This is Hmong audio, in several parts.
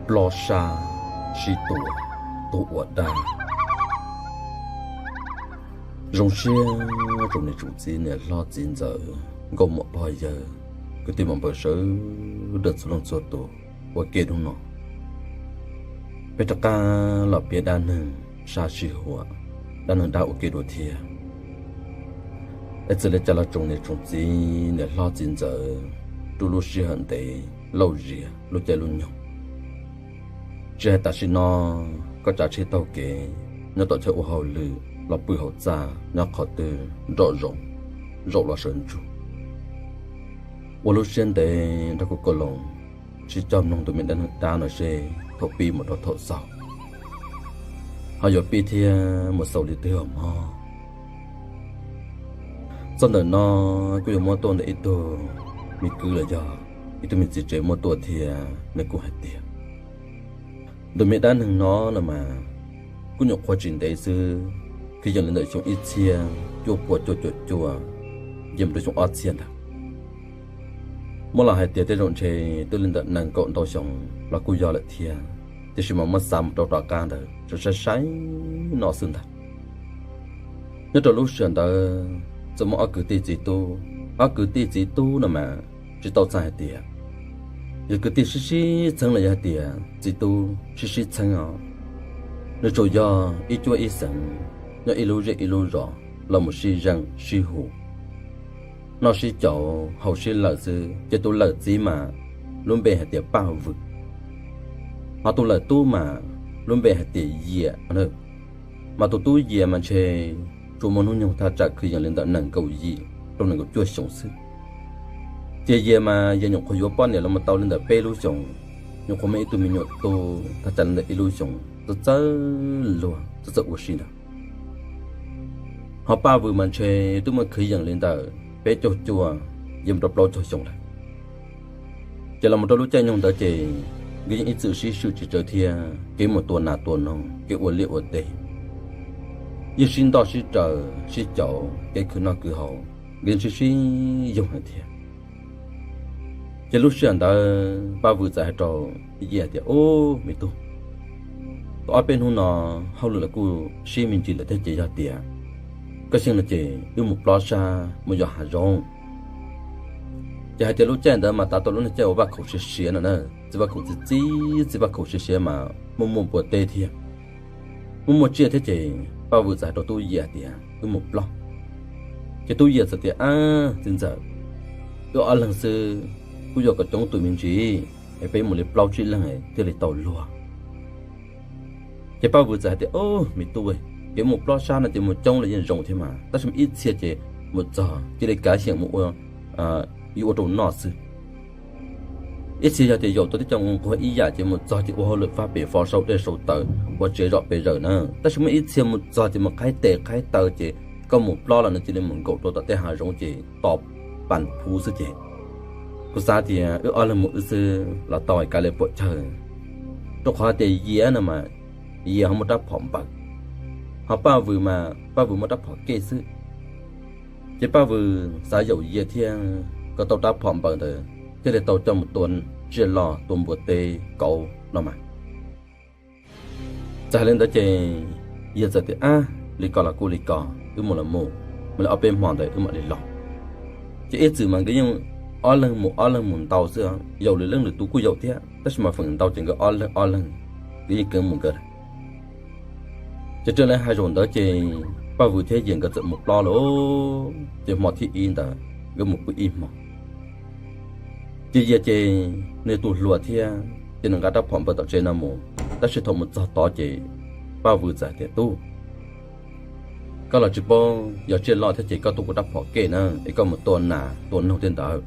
Plob sab sib tua, tus ua dab. Zoo siab tsoom niam tsoom txiv, niam hlob txiv ntxawm, nkauj muam pog yawg, kwv tij muam npawg sawv daws txhua leej txhua tus ua ke hnub no. Peb rov qab los piav dab neeg sab sib huam, dab neeg dab ua ke dua thiab. Es txawm li cas los tsoom niam tsoom txiv, niam hlob txiv ntxawm, rau lub sij hawm ntev lauj zias lub caij lub nyoog, tsis hais tam sim no koj tsav tsheb taug kev nyob tom chaw ua hauj lwm los pw hauv txaj nyob qhov twg nroj zoov, zaum los sawv ntsug, ua lub siab ntev nrog kuv koj los sib cog mloog tus me dab neeg dab no seb thaum pib mus rau thaum xaus ho yuav pib thiab mus xaus li twg os mog. Txoj ntawm no kuj yog muab tuaj ntawm ib tug me kwv los yog ib tug me txiv tsev muab tuaj thiab, nws kuj hais tias tus me dab neeg no no mas kuj nyuam qhuav tsis ntev xwb, kwv yees li ntawm xyoo ib txhiab cuaj pua cuaj caum cuaj, ces mus rau xyoo ob txhiab ntag. Muab los hais tias tej zaum ntshe twb li ntawm nees nkaum ntau xyoo los kuj yog lawm thiab, tiam sis mas muab xav mus rau tom qab ntawd tsuas saib saib no xwb ntag. Nyob rau lub sij hawm ntawd txawm muaj ob kwv tij txiv tub, ob kwv tij txiv tub no mas tsis tau txhais hais tias yog kwv tij sib sib txheeb los yog hais tias txiv tub sib sib txheeb os. Nws tsuas yog ib cuab ib xeem, nyob ib lub zej ib lub zos los mus sib zeej sib hu, noj sib caum haus sib lawm xwb. Ces tus lawm txiv mas lub npe hais tias Paj Vwm, ho tus lawm tub mas lub npe hais tias Yias. Mas tus tub Yias mas ntshe tsuas muaj hnub nyoog thaj tsam kwv yees li ntawm nees nkaum yim rau nees nkaum cuaj xyoos xwb. Ces Yias mas Yias nyuam qhuav yuav poj niam los mus tau li ntawm peb lub xyoos, nyuam qhuav muaj ib tug me nyuam tub thaj tsam li ntawm ib lub xyoos, txawj txawj luag txawj txawj ua si ntawd. Ho Paj Vwm mas ntshe twb muaj kwv yees li ntawm peb caug cuaj yuav mus rau plaub caug xyoo lawm. Ces los mus rau lub caij nyoog ntawd ces nkawd yeej ib txwm sib swm tsis tsawg thiab, kev mus tua nas tua noog, kev ua liaj ua teb, yeej sib ntoj sib raws sib caum kev khwv noj khwv haus, nkawd yeej sib sib yoog heev thiab. Ces lub sij hawm ntawd Paj Vwm txawm hais rau Yias tias, Ub me tub, tau ob peb hnub no hauj lwm los kuj sib me ntsis lawm thiab ces yog tias koj xyeej no ces wb mus plob sab mus yos hav zoov. Ces hais tias lub caij ntawd mas tav tau lub neej caij uas vaj khaum siav siav no na, txiv vaj khaum txiv txiv, txiv vaj khaum siav siav mas muaj muaj npua teb thiab, muaj muaj tsiaj thiab ces Paj Vwm txawm hais rau Tub Yias tias, Wb mus plob. Ces Tub Yias txawm tias, Ab txiv ntxawm, wb ob leeg xwb kuj yuav kom coob tus me ntsis, es peb mus li plaub tsib leeg thiaj li tau luag. Ces Paj Vwm txawm hais tias, Ub me tub, kev mus plob sab no ces mus coob los yeej zoo thiab mas, tab sis mas ib txhia ces mus txog cia li kav xyeem mus ua, yuav ua rau noj xwb. Ib txhia yog tias yaum tau tib co nquag ib yam ces mus txog ces ua hauj lwm fab pem fo sau dej sau taws ua tsev zom pes zaws na, tab sis muaj ib txhia mus txog ces mus qhaib tes qhaib taw ces koj mus plob los nws cia li mus nkaum rau tom tej hav zoov ces to pas phuv xwb ces kuv xav tias wb ob leeg mus wb xwb los tau kav li puam chawj, rau qhov tias Yias no mas Yias ho muaj rab phom npaws, ho Paj Vwm mas Paj Vwm muaj rab phom kej xwb. Ces Paj Vwm xav yaum Yias thiab kom tau rab phom npaws ntawd thiaj li tau coj mus tua tsiaj loj tua npua teb kauv no mas. Txawm hais li ntawd ces Yias txawm tias, Ab, li ko los kuj li ko, wb mus los mus, mus li ob peb hmo ntawd wb mam li los. Ces ib txwm mas nkawd yeej ob leeg mus ob leeg mus ntau xwb, yaum lwm leej lwm tus kuj yaum thiab, tab sis mas feem ntau ces nkawd ob leeg ob leeg, nkawd yeej keev mus nkawd. Ces raws li hais zaum ntawd ces Paj Vwm thiab Yias nkawd txawm mus plob lawm. Ces hmo thib ib ntawd nkawd mus pw ib hmo. Ces Yias ces nws tus hluas thiab ces nws nqa rab phom npaws tom tsev no mus, tab sis thaum mus txog tod ces Paj Vwm txawm hais tias, Tub, koj los tsis paub yog tsiaj loj thiab ces koj tuaj kuv rab phom kej na, es koj mus tua nas tua noog tej ntawd,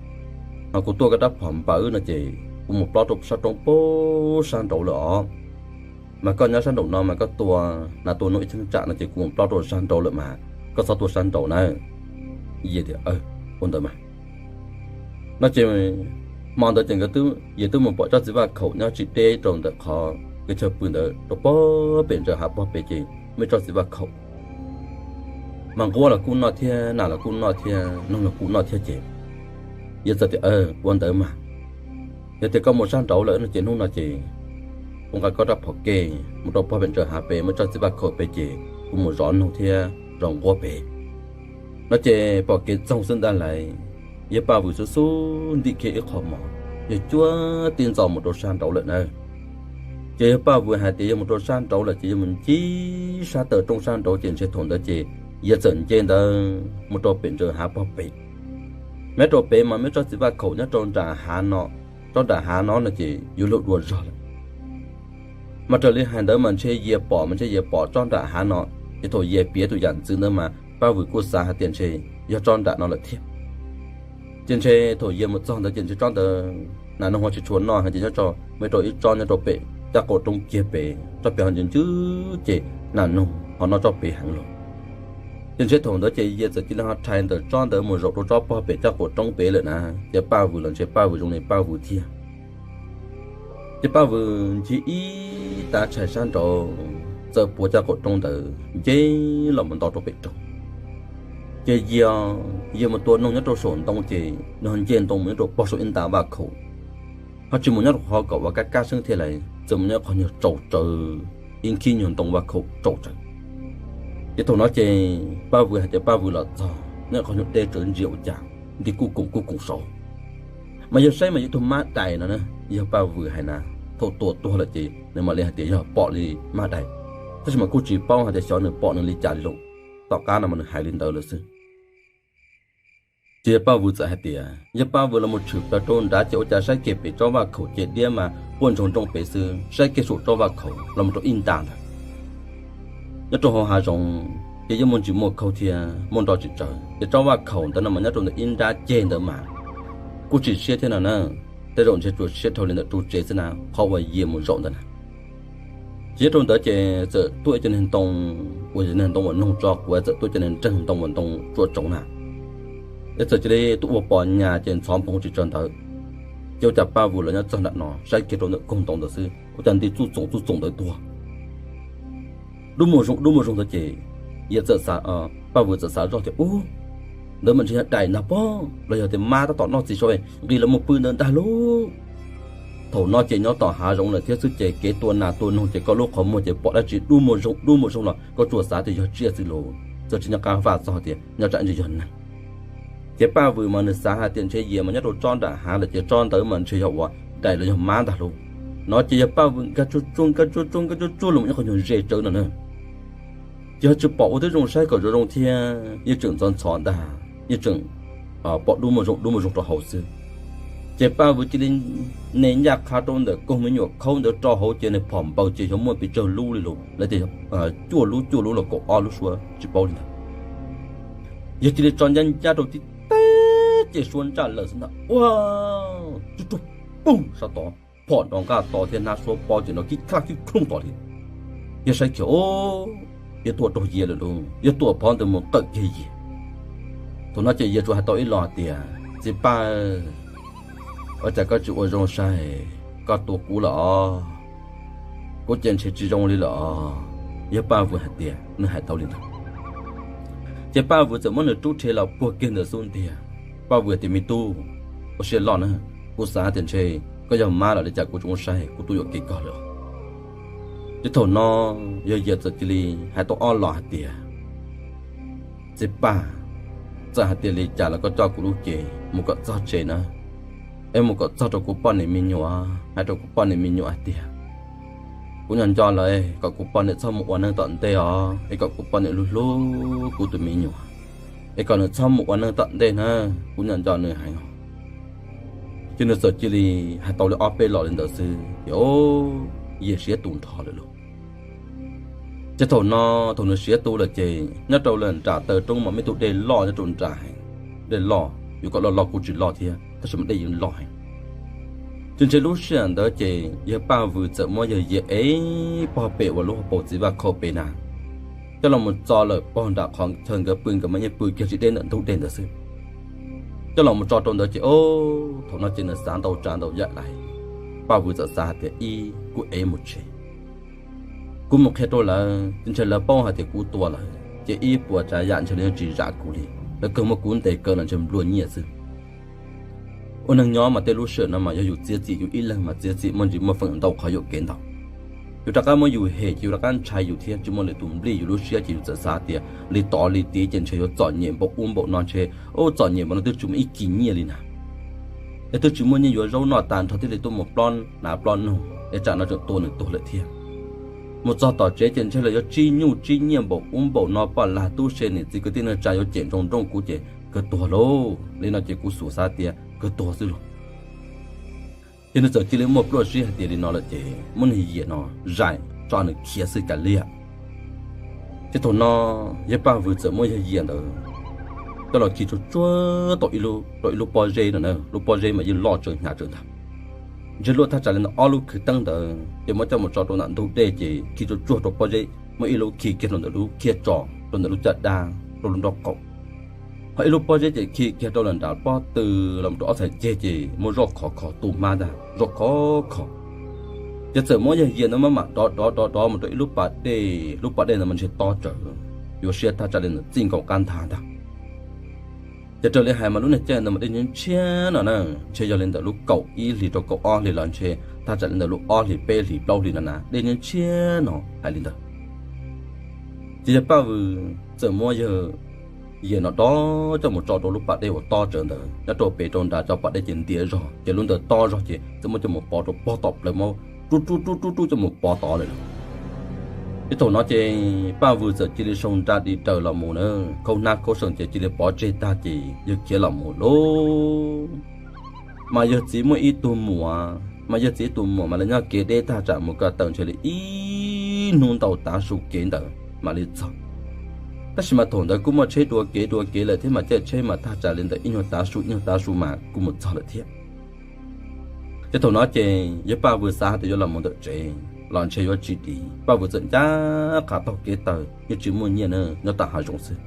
ho kuv tuaj koj rab phom npaws no ces kuv mus plob rau sab roob pem sab nraud lawm os. Mas koj nyob sab nraum no mas koj tua nas tua noog ib cheeb tsam no ces kuv mus plob rau sab nraud lawm mas koj txhob tuaj sab nraud na. Yias tias, Ua ntawd mas. No ces hmo ntawd ces nkawd, Yias twb mus pom tsob txiv vaj khaum nyob tsis deb rau ntawm qhov nkawd chaw pw ntawd rau pog pem ntsaws hav pog pem ces muaj tsob txiv vaj khaum. Mas nquab los kuj noj thiab, nas los kuj noj thiab, noog los kuj noj thiab ces Yias txawm tias, Ua ntawd mas, yog tias koj mus sab nraud lawm no ces hnub no ces kuv nqa koj rab phom ke mus rau pog pem ntsaws hav pem, muaj tsob txiv vaj khaum pem ces kuv mus zov noog thiab zov nquab pem. No ces pom kev txoog xwb ntag lauj. Yawg Paj Vwm xub xub ntim kiag ib qho mov, yawg cuab tib ntxov mus rau sab nraud lawm na. Ces yawg Paj Vwm hais tias yawg mus rau sab nraud lawm ces yawg mus ncig sab taw roob sab nraud ces ntshe thaum ntawd ces yawg txawm nce ntawd mus rau pem ntsaws hav pog pem. Mas rau pem mas muaj tsob txiv vaj khaum nyob rau nram hav no, tsob nram hav no no ces yuav luag dua zog lawm. Mas raws li hais ntawd mas ntshe yawg pom, mas ntshe yawg pom tsob nram hav no, ces thaum yawg piav tus yam ntxwv ntawd mas Paj Vwm kuj xav hais tias ntshe yog tsob nram no lawm thiab. Ces ntshe thaum yawg mus txog ntawd ces ntshe tsob ntawd nas noog ho tsis tshua noj heev ces nyob tso muaj rau ib tsob nyob rau pem caj qaum roob kiag pem, tsob pem ho ntws ntws ces nas noog ho noj tsob pem heev lawm. Ces ntshe thaum ntawd ces yawg txawm cia li ho rhais ntawm tsob ntawd mus zaum rau tsob pog pem caj qaum roob pem lawm na, ces Paj Vwm los ntshe Paj Vwm zoo li Paj Vwm thiab. Ces Paj Vwm ncig ib tav tshais sab nraud, txawm puav caj qaum roob ntawd nce los mus nto rau pem roob. Ces yawg, yawg mus tua noog nyob rau saum ntoo ces nws nce ntoo mus nyob rau pog saum ib nta vaj khaum, ho tsis mus nyob rau qhov kom uas kab kab seeb thiab lawm, txawm mus nyob qhov nyuag tsaus tsawv, ib nkhib nyuag ntoo vaj khaum tsaus tsawv. Ces thaum no ces Paj Vwm hais tias Paj Vwm los txog nyob qhov nyuag deb tsawv ntsia ua cas nti kuj koom kuj koom saud. Mas yawg saib mas yog ib tug mab dais no na, yog Paj Vwm hais na, thaum tua tuag lawm ces nws mam li hais tias yog pom li mab dais, tab sis mas kuj tsis paub hais tias xyov nws pom nws li cas li lawm. Tom qab no mas nws hais li ntawd lawm xwb. Ces yawg Paj Vwm txawm hais tias yawg Paj Vwm los mus tshwm plaws rau nrad ces ua cas saib kiag pem tsob vaj khaum ces diab mas quaj ntsoog nrooj pem xwb, saib kiag saum tsob vaj khaum los mus rau ib nta ntawd. Nyob rau hauv hav zoov ces yeej muaj ntsis muaj khaub thiab muaj nroj tsis tsawg, ces tsob vaj khaum ntawd no mas nyob rau ntawm ib nrab ceg ntawd mas kuj tsis siab thiab no na. Tej zaum ntshe tsuas siab dhau li ntawm ru tsev xwb na, qhov uas yawg mus zaum ntawd na. Ces nyob rau ntawd ces txawm tuaj ib co niag ntoo, uas yog niag ntoo uas noog tso quav, txawm tuaj ib co niag nreeg ntoo uas ntoo tsuam tsoov na. Es txawm cia li tuaj ua pos nyas ces ntxhov nphoo tsis tsawg ntawd. Ces ua cas Paj Vwm los nyob txog nram no saib kiag rau ntawm koog ntoo ntawd xwb, ua cas nti txuj txoom txuj txoom ntawd tuag. Dub muaj zoo dub muaj zoo ntawd ces yawg txawm xav, Paj Vwm txawm xav zoj tias ub, ntawd mas ntshe yog daim ntag pob los yog tias mab tab tom noj txiv saud nqis los mus pw ntawd ntag lauj. Thaum no ces nyob tom hav zoov lawm thiab xwb ces kev tua nas tua noog ces koj lub qhov muag ces pom dab tsi dub muaj zoo dub muaj zoo los koj tsuas xav tias yog tsiaj xwb lauj, txawm tsis nyob qab vaj txog tias nyob tsam ntshe yog neeg. Ces Paj Vwm mas nws xav hais tias ntshe yawg mas nyob rau tsob nram hav lawm ces tsob ntawd mas ntshe yog ua daim los yog mab ntag lauj. No ces yawg Paj Vwm nkag tsuag tsuag nkag tsuag tsuag nkag tsuag tsuag los mus nyob qhov nyuag ze tsawv no na. Ces ho tsis pom ua twb zoo saib kom zoo zoo thiab, yeej tseem ntxhov ntxhov ntag, yeej tseem pom dub muaj zoo dub muaj zoo rau hauv xwb. Ces Paj Vwm cia li ne ncaj qha rau ntawm koog me nyuam khaub ntawd rau hauv ces nws phom npaws ces xyov muaj pes tsawg lub li lauj, lawv tias cuaj lub cuaj lub los kaum ob lub suab tsis paub li ntag. Yawg cia li tso ncaj ncaj rau tib teg ces suab ntsaj lawm xwb ntag. Ua, tsuj tsuj poog sab tod, phom nrov nqaj to thiab hnab suab pob ces nrov kib kab kib kloog tod li. Yawg saib kiag, o, yawg tuam raug yias lawm lauj, yawg tuam phov ntawd mus qawm kiag yias. Thaum no ces yawg tsuas hais tau ib los hais tias, Txiv Paj, ua cas koj tsis ua zoo saib, koj tua kuv lawm os. Kuv ces ntshe tsis zoo li lawm os. Yawg Paj Vwm hais tias nws hais tau li ntawd, ces Paj Vwm txawm muab nws rub rhe los puag kiag ntawm xub ntiag. Paj Vwm tias, Me tub, ua siab loj na, kuv xav tias ntshe koj yog mab los li cas kuv tsis ua saib, kuv tuaj yuam kev koj lawm. Ces thaum no yawg yias txawm cia li hais tau ob los hais tias, Txiv Paj, txawm hais tias li cas los koj coj kuv lub cev mus kom txog tsev na, es mus kom txog rau kuv poj niam me nyuam, hais rau kuv poj niam me nyuam hais tias kuv nco nco lawv, kom kuv poj niam txhob mus ua neej tom ntej os, es kom kuv poj niam hlub hlub kuv tus me nyuam, es kom nws txhob mus ua neej tom ntej na, kuv nco nco nws heev os. Ces nws txawm cia li hais tau li ob peb los li ntawd xwb ces, o, yias siab tu nrho lawm lauj. Ces thaum no, thaum nws siav tu lawm ces nyob rau lawm nram taw roob mas muaj ib tug dej loj nyob rau nram heev. Dej loj, yuav kom loj loj kuj tsis loj thiab tab sis mas dej yeej loj heev. Ces ntshe lub sij hawm ntawd ces yawg Paj Vwm txawm muab yawg yias ev pog pem uas lub hauv paus txiv vaj khau pem na, coj los mus txo lawm pog nram qhov chaw nkawd pw, nkawd mas yeej pw kiag tsis deb ntawm ntug dej ntawd xwb. Coj los mus tso rau ntawd ces, o, thaum no ces nws xav ntau tsav ntau yam lawm. Paj Vwm txawm xav hais tias, ib, kuv ev mus tsev, kuv mus qhia rau lawv ces ntshe lawv paub hais tias kuv tua lawv ces ib puas tsav yam ntshe lawv yeej tsis zam kuv li, lawv kawg muab kuv ntes kaw los ntshe nplua nyiaj xwb. Ua neeg nyob mas tej lub sij hawm no mas yog yus txiav txim yus ib leeg mas txiav txim muaj ntsis muaj feem ntau qhov yuam kev ntau. Yus rov qab muab yus hem ces yus rov qab ntshai yus thiab tsis muaj lwm tus nplij yus lub siab ces yus txawm xav tias li tod li tid ces ntshe yuav txom nyem npaum ub npaum no ntshe, ub, txom nyem npaum no twb tsis muaj ib kis nyiaj li na. Es twb tsis muaj nyiaj yuav zaub noj tas nrho thiaj li tuaj mus plob hnav plob noog es tsam no tseem tua nws tuag lawm thiab. Mus txog tom tsev ces ntshe los yuav tsib nyuj tsib nyiaj npaum ub npaum no, poj lag tub se niam txiv kwv tij neej tsa yuav cem nroo nrooj kuv ces kawg tuag lauj. Li no ces kuv xub xav tias kawg tuag xwb lauj. Ces nws txawm cia li muaj pluaj siab hais tias li no lawm ces muab niag Yias no zais tso nws khiav xwb cas liam. Ces thaum no yawg Paj Vwm txawm muab yawg Yias ntawd coj los khi tsuag tsuag tau rau ib lub pob zeb no na, lub pob zeb mas yeej loj tsaws hnyav tsaws ntag. Ntshe luaj thaj tsam li ntawm ob lub khwv teeb ntawd ces muab coj mus tso rau ntawm ntug dej ces khi tsuag tsuag rau pob zeb, muab ib lub khi kiag rau ntawm lub khiab tso rau ntawm lub caj dab rau lub nraub qaum. Ho ib lub pob zeb ces khi kiag rau lawm nram pob tw los rau ob txhais ceg ces muab zoj khov kho tu hmab ntag, zoj khov kho. Ces txawm muab yawg Yias ntawd mam mam dov dov dov dov mus rau ib lub pas dej, lub pas dej ntawd mas ntshe tob tsawv, yuav siab thaj tsam li ntawm txij nkaus qab ntag ntag. Ces raws li hais mas lub niag caij ntawd mas dej ntshiab ntshiab no na, ntshe yog li ntawm lub kaum ib hlis rau kaum ob hlis los ntshe thaj tsam li ntawm lub ob hlis peb hlis plaub hlis no na, dej ntshiab ntshiab no hais li ntawd. Ces yawg Paj Vwm txawm muab yawg Yias no dov coj mus tso rau lub pas dej uas tob tsawv ntawd, nyob rau pem rau nrad cov pas dej ces ntiav zog ces lub ntawd tob zog ces txawm muab coj mus pov rau pog tom plawv, muab rub rub rub rub rub coj mus pov tod lawm lauj. Ces thaum no ces Paj Vwm txawm cia li sau nra di raws los mus na, khaub hnab khaub seem ces cia li pov tseg tag ces yawg khiav los mus lauj. Mas yawg txiv muaj ib tug muam, mas yawg txiv ib tug muam mas lawv nyob kev deb tag tsam mus ko taw ntshe li ib hnub ntau tav su kev ntawd mam li txog. Tab sis mas thaum ntawd kuj muaj tsheb dua kev dua kev lawm thiab mas caij tsheb mas tag tsam li ntawm ib nyuag tav su ib nyuag tav su mas kuj mus txog lawm thiab. Ces thaum no ces yawg Paj Vwm xav hais tias yuav los mus ntawm tsev los ntshe yuav tsis dim, Paj Vwm txawm ncaj qha taug kev tawm yeej tsis muaj nyiaj na, nyob tom hav zoov xwb.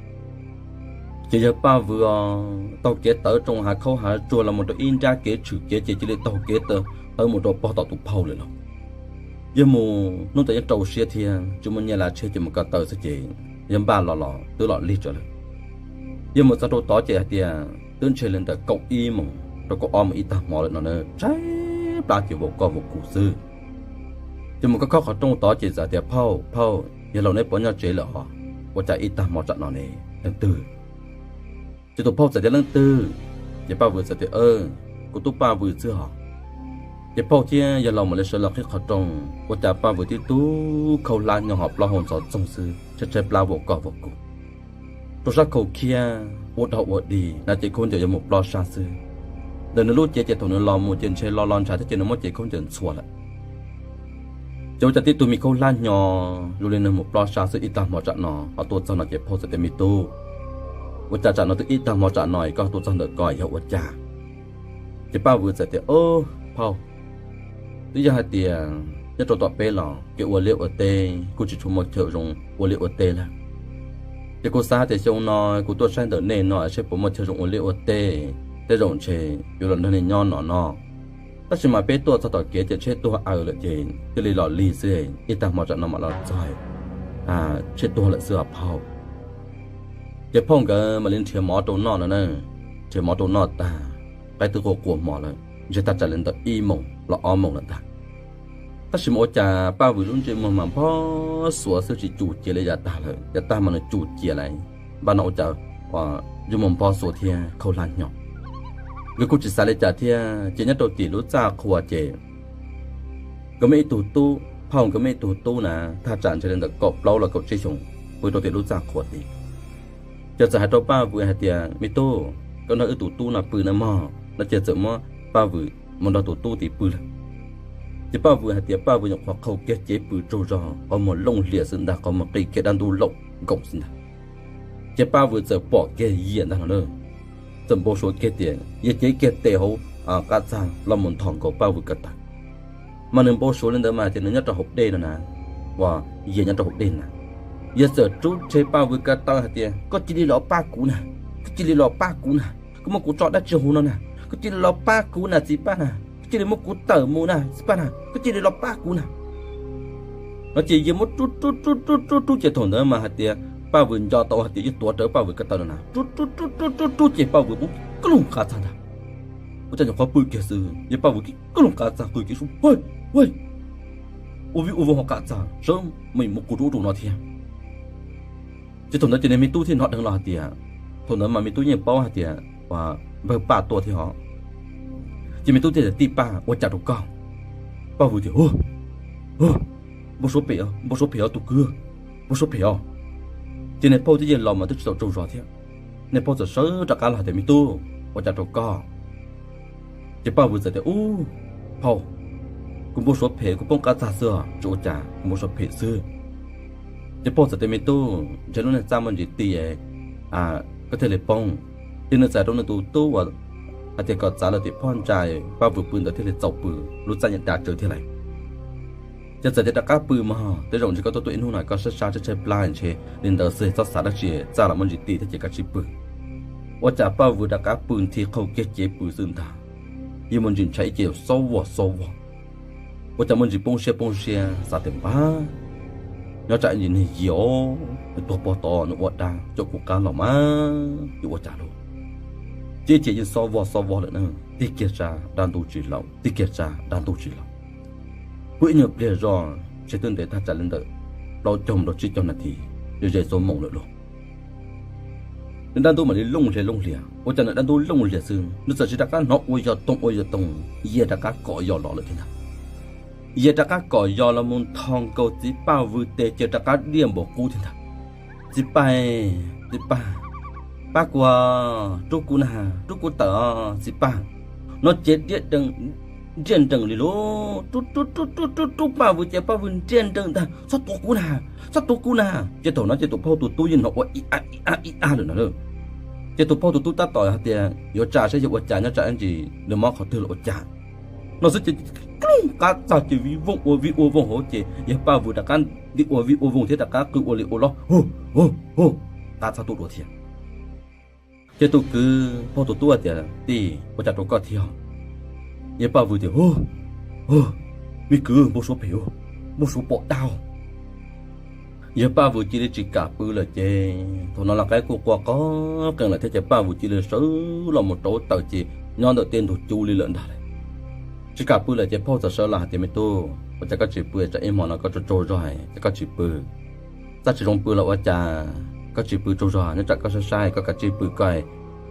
Ces yawg Paj Vwm taug kev tawm tsoo hav khaub hav tsuag los mus rau ib nrab kev tshwm kev ces cia li taug kev tawm mus rau pog tom tus phauj lawm lauj. Yawg mus hnub ntawd yeej rau siab thiab tsis muaj nyiaj lav tsheb ces mus ko taw xwb ces yawg npaj los los twb los lig tsawv lawm. Yawg mus txog rau tod ces hais tias twb ntshe li ntawm kaum ib moos rau kaum ob moos ib tag hmo lawm no na, tshaib plab ces vau koj vau kuv xwb. Ces mus khob khob qhov rooj tod ces txawm tias, Phauj, phauj, yawg laus neb puas nyob tsev lawm os? Ua cas ib tag hmo tsam no ne, leej twg? Ces tus phauj txawm tias, Leej twg? Ces Paj Vwm txawm tias, Kuv tub Paj Vwm xwb hos. Ces phauj thiab yawg laus mam li sawv los qhib qhov rooj, ua cas Paj Vwm tib tug khaub hlab nyo ho plaub hau ntxhov txoog xwb, tshaib tshaib plab vau koj vau kuv. Rau sab khau khiab ua dog ua dig, hnav cev khaub ncaws yuav mus plob sab xwb. Ntawm nws lub cev ces thaum nws los mus ces ntshe lo lo ntshav thiab ces nws muab cev khaub ncaws ntxhua lawm. Ces ua cas tib tug me khaub hlab nyo zoo li nws mus plob sab xwb ib tag hmo tsam no ho tuaj txog no ces phauj txawm tias, Me tub, ua cas tsam no twb ib tag hmo tsam no es koj tuaj txog ntawm ko yog ua cas? Ces Paj Vwm txawm tias, Phauj, twb yog hais tias nyob rau tom peb los kev ua liaj ua teb kuj tsis tshua muaj chaw zoo ua liaj ua teb lawm. Ces kuv xav tias xyoo no kuv tuaj saib ntawm nej no seb puas muaj chaw zoo ua liaj ua teb, tej zaum ntshe yuav los nrog nej nyob no no. Tab sis mas peb tuaj txog tom kev ces tsheb tuag aws lawm ces cia li los lig xwb, ib tag hmo tsam no mam los txog tsheb tuag lawm xwb os phauj. Ces phauj nkawd mam li nrhiav mov rau noj no na, nrhiav mov rau noj tag, qaib twb qua qua hmo lawm, ntshe tag tsam li ntawm ib moos los ob moos lawm ntag. Tab sis mas ua cas Paj Vwm lub ntsej muag mas nphob xuav xwb tsis cum ciav li yav tag lawm, yav tag mas nws cum ciav lawm, npaj no ua cas ntsej muag nphob xuav thiab khaub hlab nyo. Nkawd kuj tsis xav li cas thiab ces nyob rau tim lub txaj qhua ces nkawd muaj ib tug tub, phauj nkawd muaj ib tug tub na, thaj tsam ntshe li ntawm kaum plaub los kaum tsib xyoos, pw rau tim lub txaj qhua tid. Ces txawm hais rau Paj Vwm hais tias, Me tub, koj nrog wb tus tub no pw na mog no ces txawm muab Paj Vwm mus nrog tus tub tid pw lawm. Ces Paj Vwm hais tias Paj Vwm nyuam qhuav qhau kiag cev pw tsaug zog, qhov muag looj hlias xwb ntag, qhov muag qi kiag dab ntub looj nkoos xwb ntag. Ces Paj Vwm txawm pom kiag Yias ntag no na, txawm npau suav kiag tias Yias cev kiag tes hauv qab txag los mus nthos nkaus Paj Vwm ko taw. Mas nws npau suav li ntawd mas tias nws nyob rau hauv dej no na, uas Yias nyob rau hauv dej na. Yias txawm rub rhe Paj Vwm ko taw hais tias, Koj cia li los pab kuv na, koj cia li los pab kuv na, koj muab kuv tso dab tsi hauv no na, koj cia li los pab kuv na txiv Paj na, koj cia li muab kuv tawm mus na txiv Paj na, koj cia li los pab kuv na. No ces Yias muab rub rub rub rub rub rub ces thaum ntawd mas hais tias Paj Vwm nco tau hais tias yeej tuav rawv Paj Vwm ko taw no na, rub rub rub rub rub rub ces Paj Vwm muab kab looj qab txag ntag. Ua cas nyuam qhuav pw kiag xwb yog Paj Vwm kab looj qab txag qw kiag sub, Ua, ua vij ua voog hauv qab txag sawv mus qus rau ub rau no thiab. Ces thaum ntawd ces niag me tub thiaj hnov dheev los hais tias, thaum ntawd mas me tub yeej paub hais tias uas npawg Paj tuaj thiab hos. Ces me tub thiaj tias, Tij Paj, ua cas rau koj? Paj Vwm tias, Npau suav phem, npau suav phem os tus kwv, npau suav phem os. Ces niag phauj twb yeej laus mas twb tsis tau tsaug zog thiab. Niag phauj txawm sawv rov qab los hais tias, Me tub, ua cas rau koj? Ces Paj Vwm txawm tias, Ub, phauj, kuv npau suav phem, kuv poob qab txag xwb, tsis ua cas, kuv npau suav phem xwb. Ces phauj txawm tias, Me tub, ntshe lub neej txaj muaj ntsis ti, koj thiaj li poob. Ces nws txawm rau nws tus tub uas hais tias kom txav lawm tim phab ntsa Paj Vwm pw ntawd thiaj li txaus pw, lub txaj yeej dav tsawv thiab lawm. Ces txawm tias, Rov qab pw mog, tej zaum ntshe koj tuaj tuaj ib hnub no koj sab sab tshaib tshaib plab ntshe li ntawd xwb, txhob xav dab tsi, txaj los muaj ntsis ti thiab ces kav tsij pw. Ua cas Paj Vwm rov qab pw nthi qhau kiag cev pw xwb ntag, yog muaj ntsis ntshai ib ce xob vog xob vog. Ua cas muaj ntsis poob siab poob siab xav tias, Npab, nyob tsam ib ntsis niag yia tuag pog tod nws ua dab coj kuv qab los mas yuav ua cas lauj? Ces ib ce yeej xob vog xob vog lawm na, tig kiag tsa dab ntub tsis laus, tig kiag tsa dab ntub tsis laus. Puag ib nyuag pliag zoj, ntshe twb ntev thaj tsam li ntawm plaub caug mus rau tsib caug nas this, ze ze xuab moos lawm lauj. Nws dab ntub mam li looj hlias looj hlias, ua cas nws dab ntub looj hlias xwb nws txawm sis rov qab hnov ua yog toog ua yog toog, yia rov qab kom yos los lawm thiab ntag. Yia rov qab kom yos los mus nthos nkaus txiv Paj Vwm tes ces rov qab diaj npaum qub thiab ntag. Txiv Paj, txiv Paj, pab kuv, rub kuv na, rub kuv tawm os txiv Paj. No ces nriaj nrees li lauj, rub rub rub rub rub Paj Vwm ces Paj Vwm nriaj nrees ntag, Txhob tua kuv na, txhob tua kuv na. Ces thaum no ces tus phauj tus tub yeej hnov ua ib ab ib ab ib ab lawm no lauj. Ces tus phauj tus tub tab tom hais tias yuav tsa saib yog ua cas nyob tsam ib ntsis nws mob qhov twg los ua cas no xwb ces qab txag ces vij voog ua vij ua voog hauv ces yawg Paj Vwm rov qab nti ua vij ua voog thiab rov qab qw ua li ua loj, Hu, hu, hu, qab txag tuaj dua thiab. Ces tus kwv phauj tus tub tias, Tij, ua cas rau koj thiab? Yawg Paj Vwm tias, Hu, hu, me kwv, npau suav phem, npau suav pom dab. Yawg Paj Vwm cia li tsis kam pw lawm ces thaum no los qaib kuj qua qov qees lawm thiab ces Paj Vwm cia li sawv los mus rau taws ces nyob ntawm tej ntug cub li lawm ntag lauj. Tsis kam pw lawm ces phauj txawm sawv los hais tias, Me tub, ua cas koj tsis pw, tsam ib hmo no koj tsaug tsaug zog ces koj tsis pw? Txaj tsis zoo pw los ua cas koj tsis pw tsaug zog, nyob tsam koj saib saib koj kav tsij pw koj,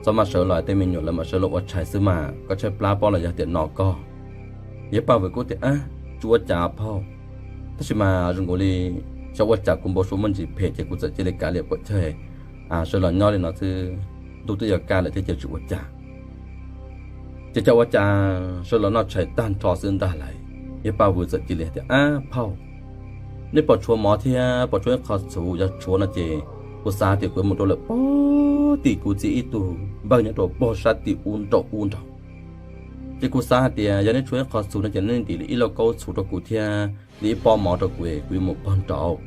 txhob maj sawv los tej me nyuam lawv mam sawv los ua tshais xwb mas koj tshaib plab pob los yog tiam no koj. Yawg Paj Vwm kuj tias, Ab, tsis ua cas phauj, tab sis mas zoo nkaus li xyov ua cas kuv npau suav muaj ntsis phem ces kuv txawm cia li kav liam pom chaw sawv los nyob li no xwb, ntuj twb yuav kaj lawm thiab ces tsis ua cas. Ces xyov ua cas sawv los noj tshais tag nrho xwb ntag lauj, yawg Paj Vwm txawm cia li hais tias, Ab phauj, nej puas tshuav mov thiab puas tshuav ib qho txhuv? Yog tshuav no ces kuv xav tias kuv yuav mus rau lawm pog tim kuv txiv ib tug npawg nyob rau pog sab tim ub nraum ub nraud. Ces kuv xav hais tias yog nej tshuav ib qho txhuv no ces nej ntim li ib lauj kaub txhuv rau kuv thiab li ib pob mov rau kuv es kuv yuav mus pog nraud.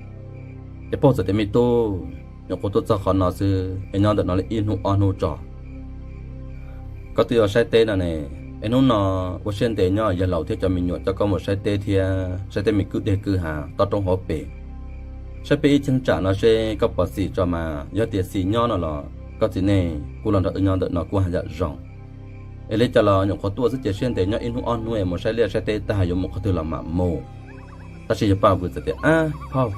Ces phauj txawm tias, Me tub, nyuam qhuav tuaj txog qhov no xwb es nyob ntawm no li ib hnub ob hnub tso. Koj twb yuav saib teb no ne, es hnub no ua siab ntev nyob yawg laus thiab cov me nyuam coj koj mus saib teb thiab saib tej me kwj deg kwj ha toj roob hauv pes, saib peb ib cheeb tsam no seb koj puas xis tso mas. Yog tias xis nyob no los koj txiv neej kuj los nrog wb nyob ntawm no kuj haj yam zoo. Es li cas los nyuam qhuav tuaj xwb ces siab ntev nyob ib hnub ob hnub es mus saib liaj saib teb tag yuav mus qhov twg los mam mus. Tab sis yawg Paj Vwm txawm tias, Ab phauj,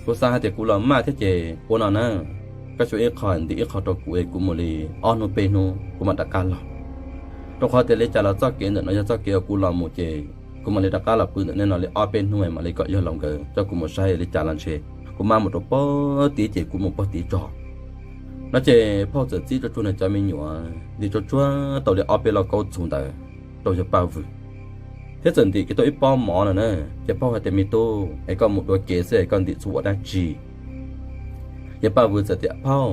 kuv xav hais tias kuv los maj thiab ces ua no na, koj xyuas ib qho ntim ib qho rau kuv es kuv mus li ob hnub peb hnub kuv mam rov qab los. Rau qhov tias li cas los txoj kev ntawm no yog txoj kev uas kuv los mus ces kuv mam li rov qab los pw ntawm nej no li ob peb hnub mam li kom yawg laus nkawd coj kuv mus saib li cas los ntshe kuv mam mus rau pog tid ces kuv mus pog tid tso. No ces phauj txawm txib tsuag tsuag nws cov me nyuam ntim tsuag tsuag tau li ob peb lauj kaub txhuv ntawd rau yawg Paj Vwm, thiab txawm ntim kiag tau ib pob mov no na. Ces phauj hais tias, Me tub, es koj mus dua kev xwb es koj ntim txhuv ua dab tsi? Yawg Paj Vwm txawm tias, Phauj,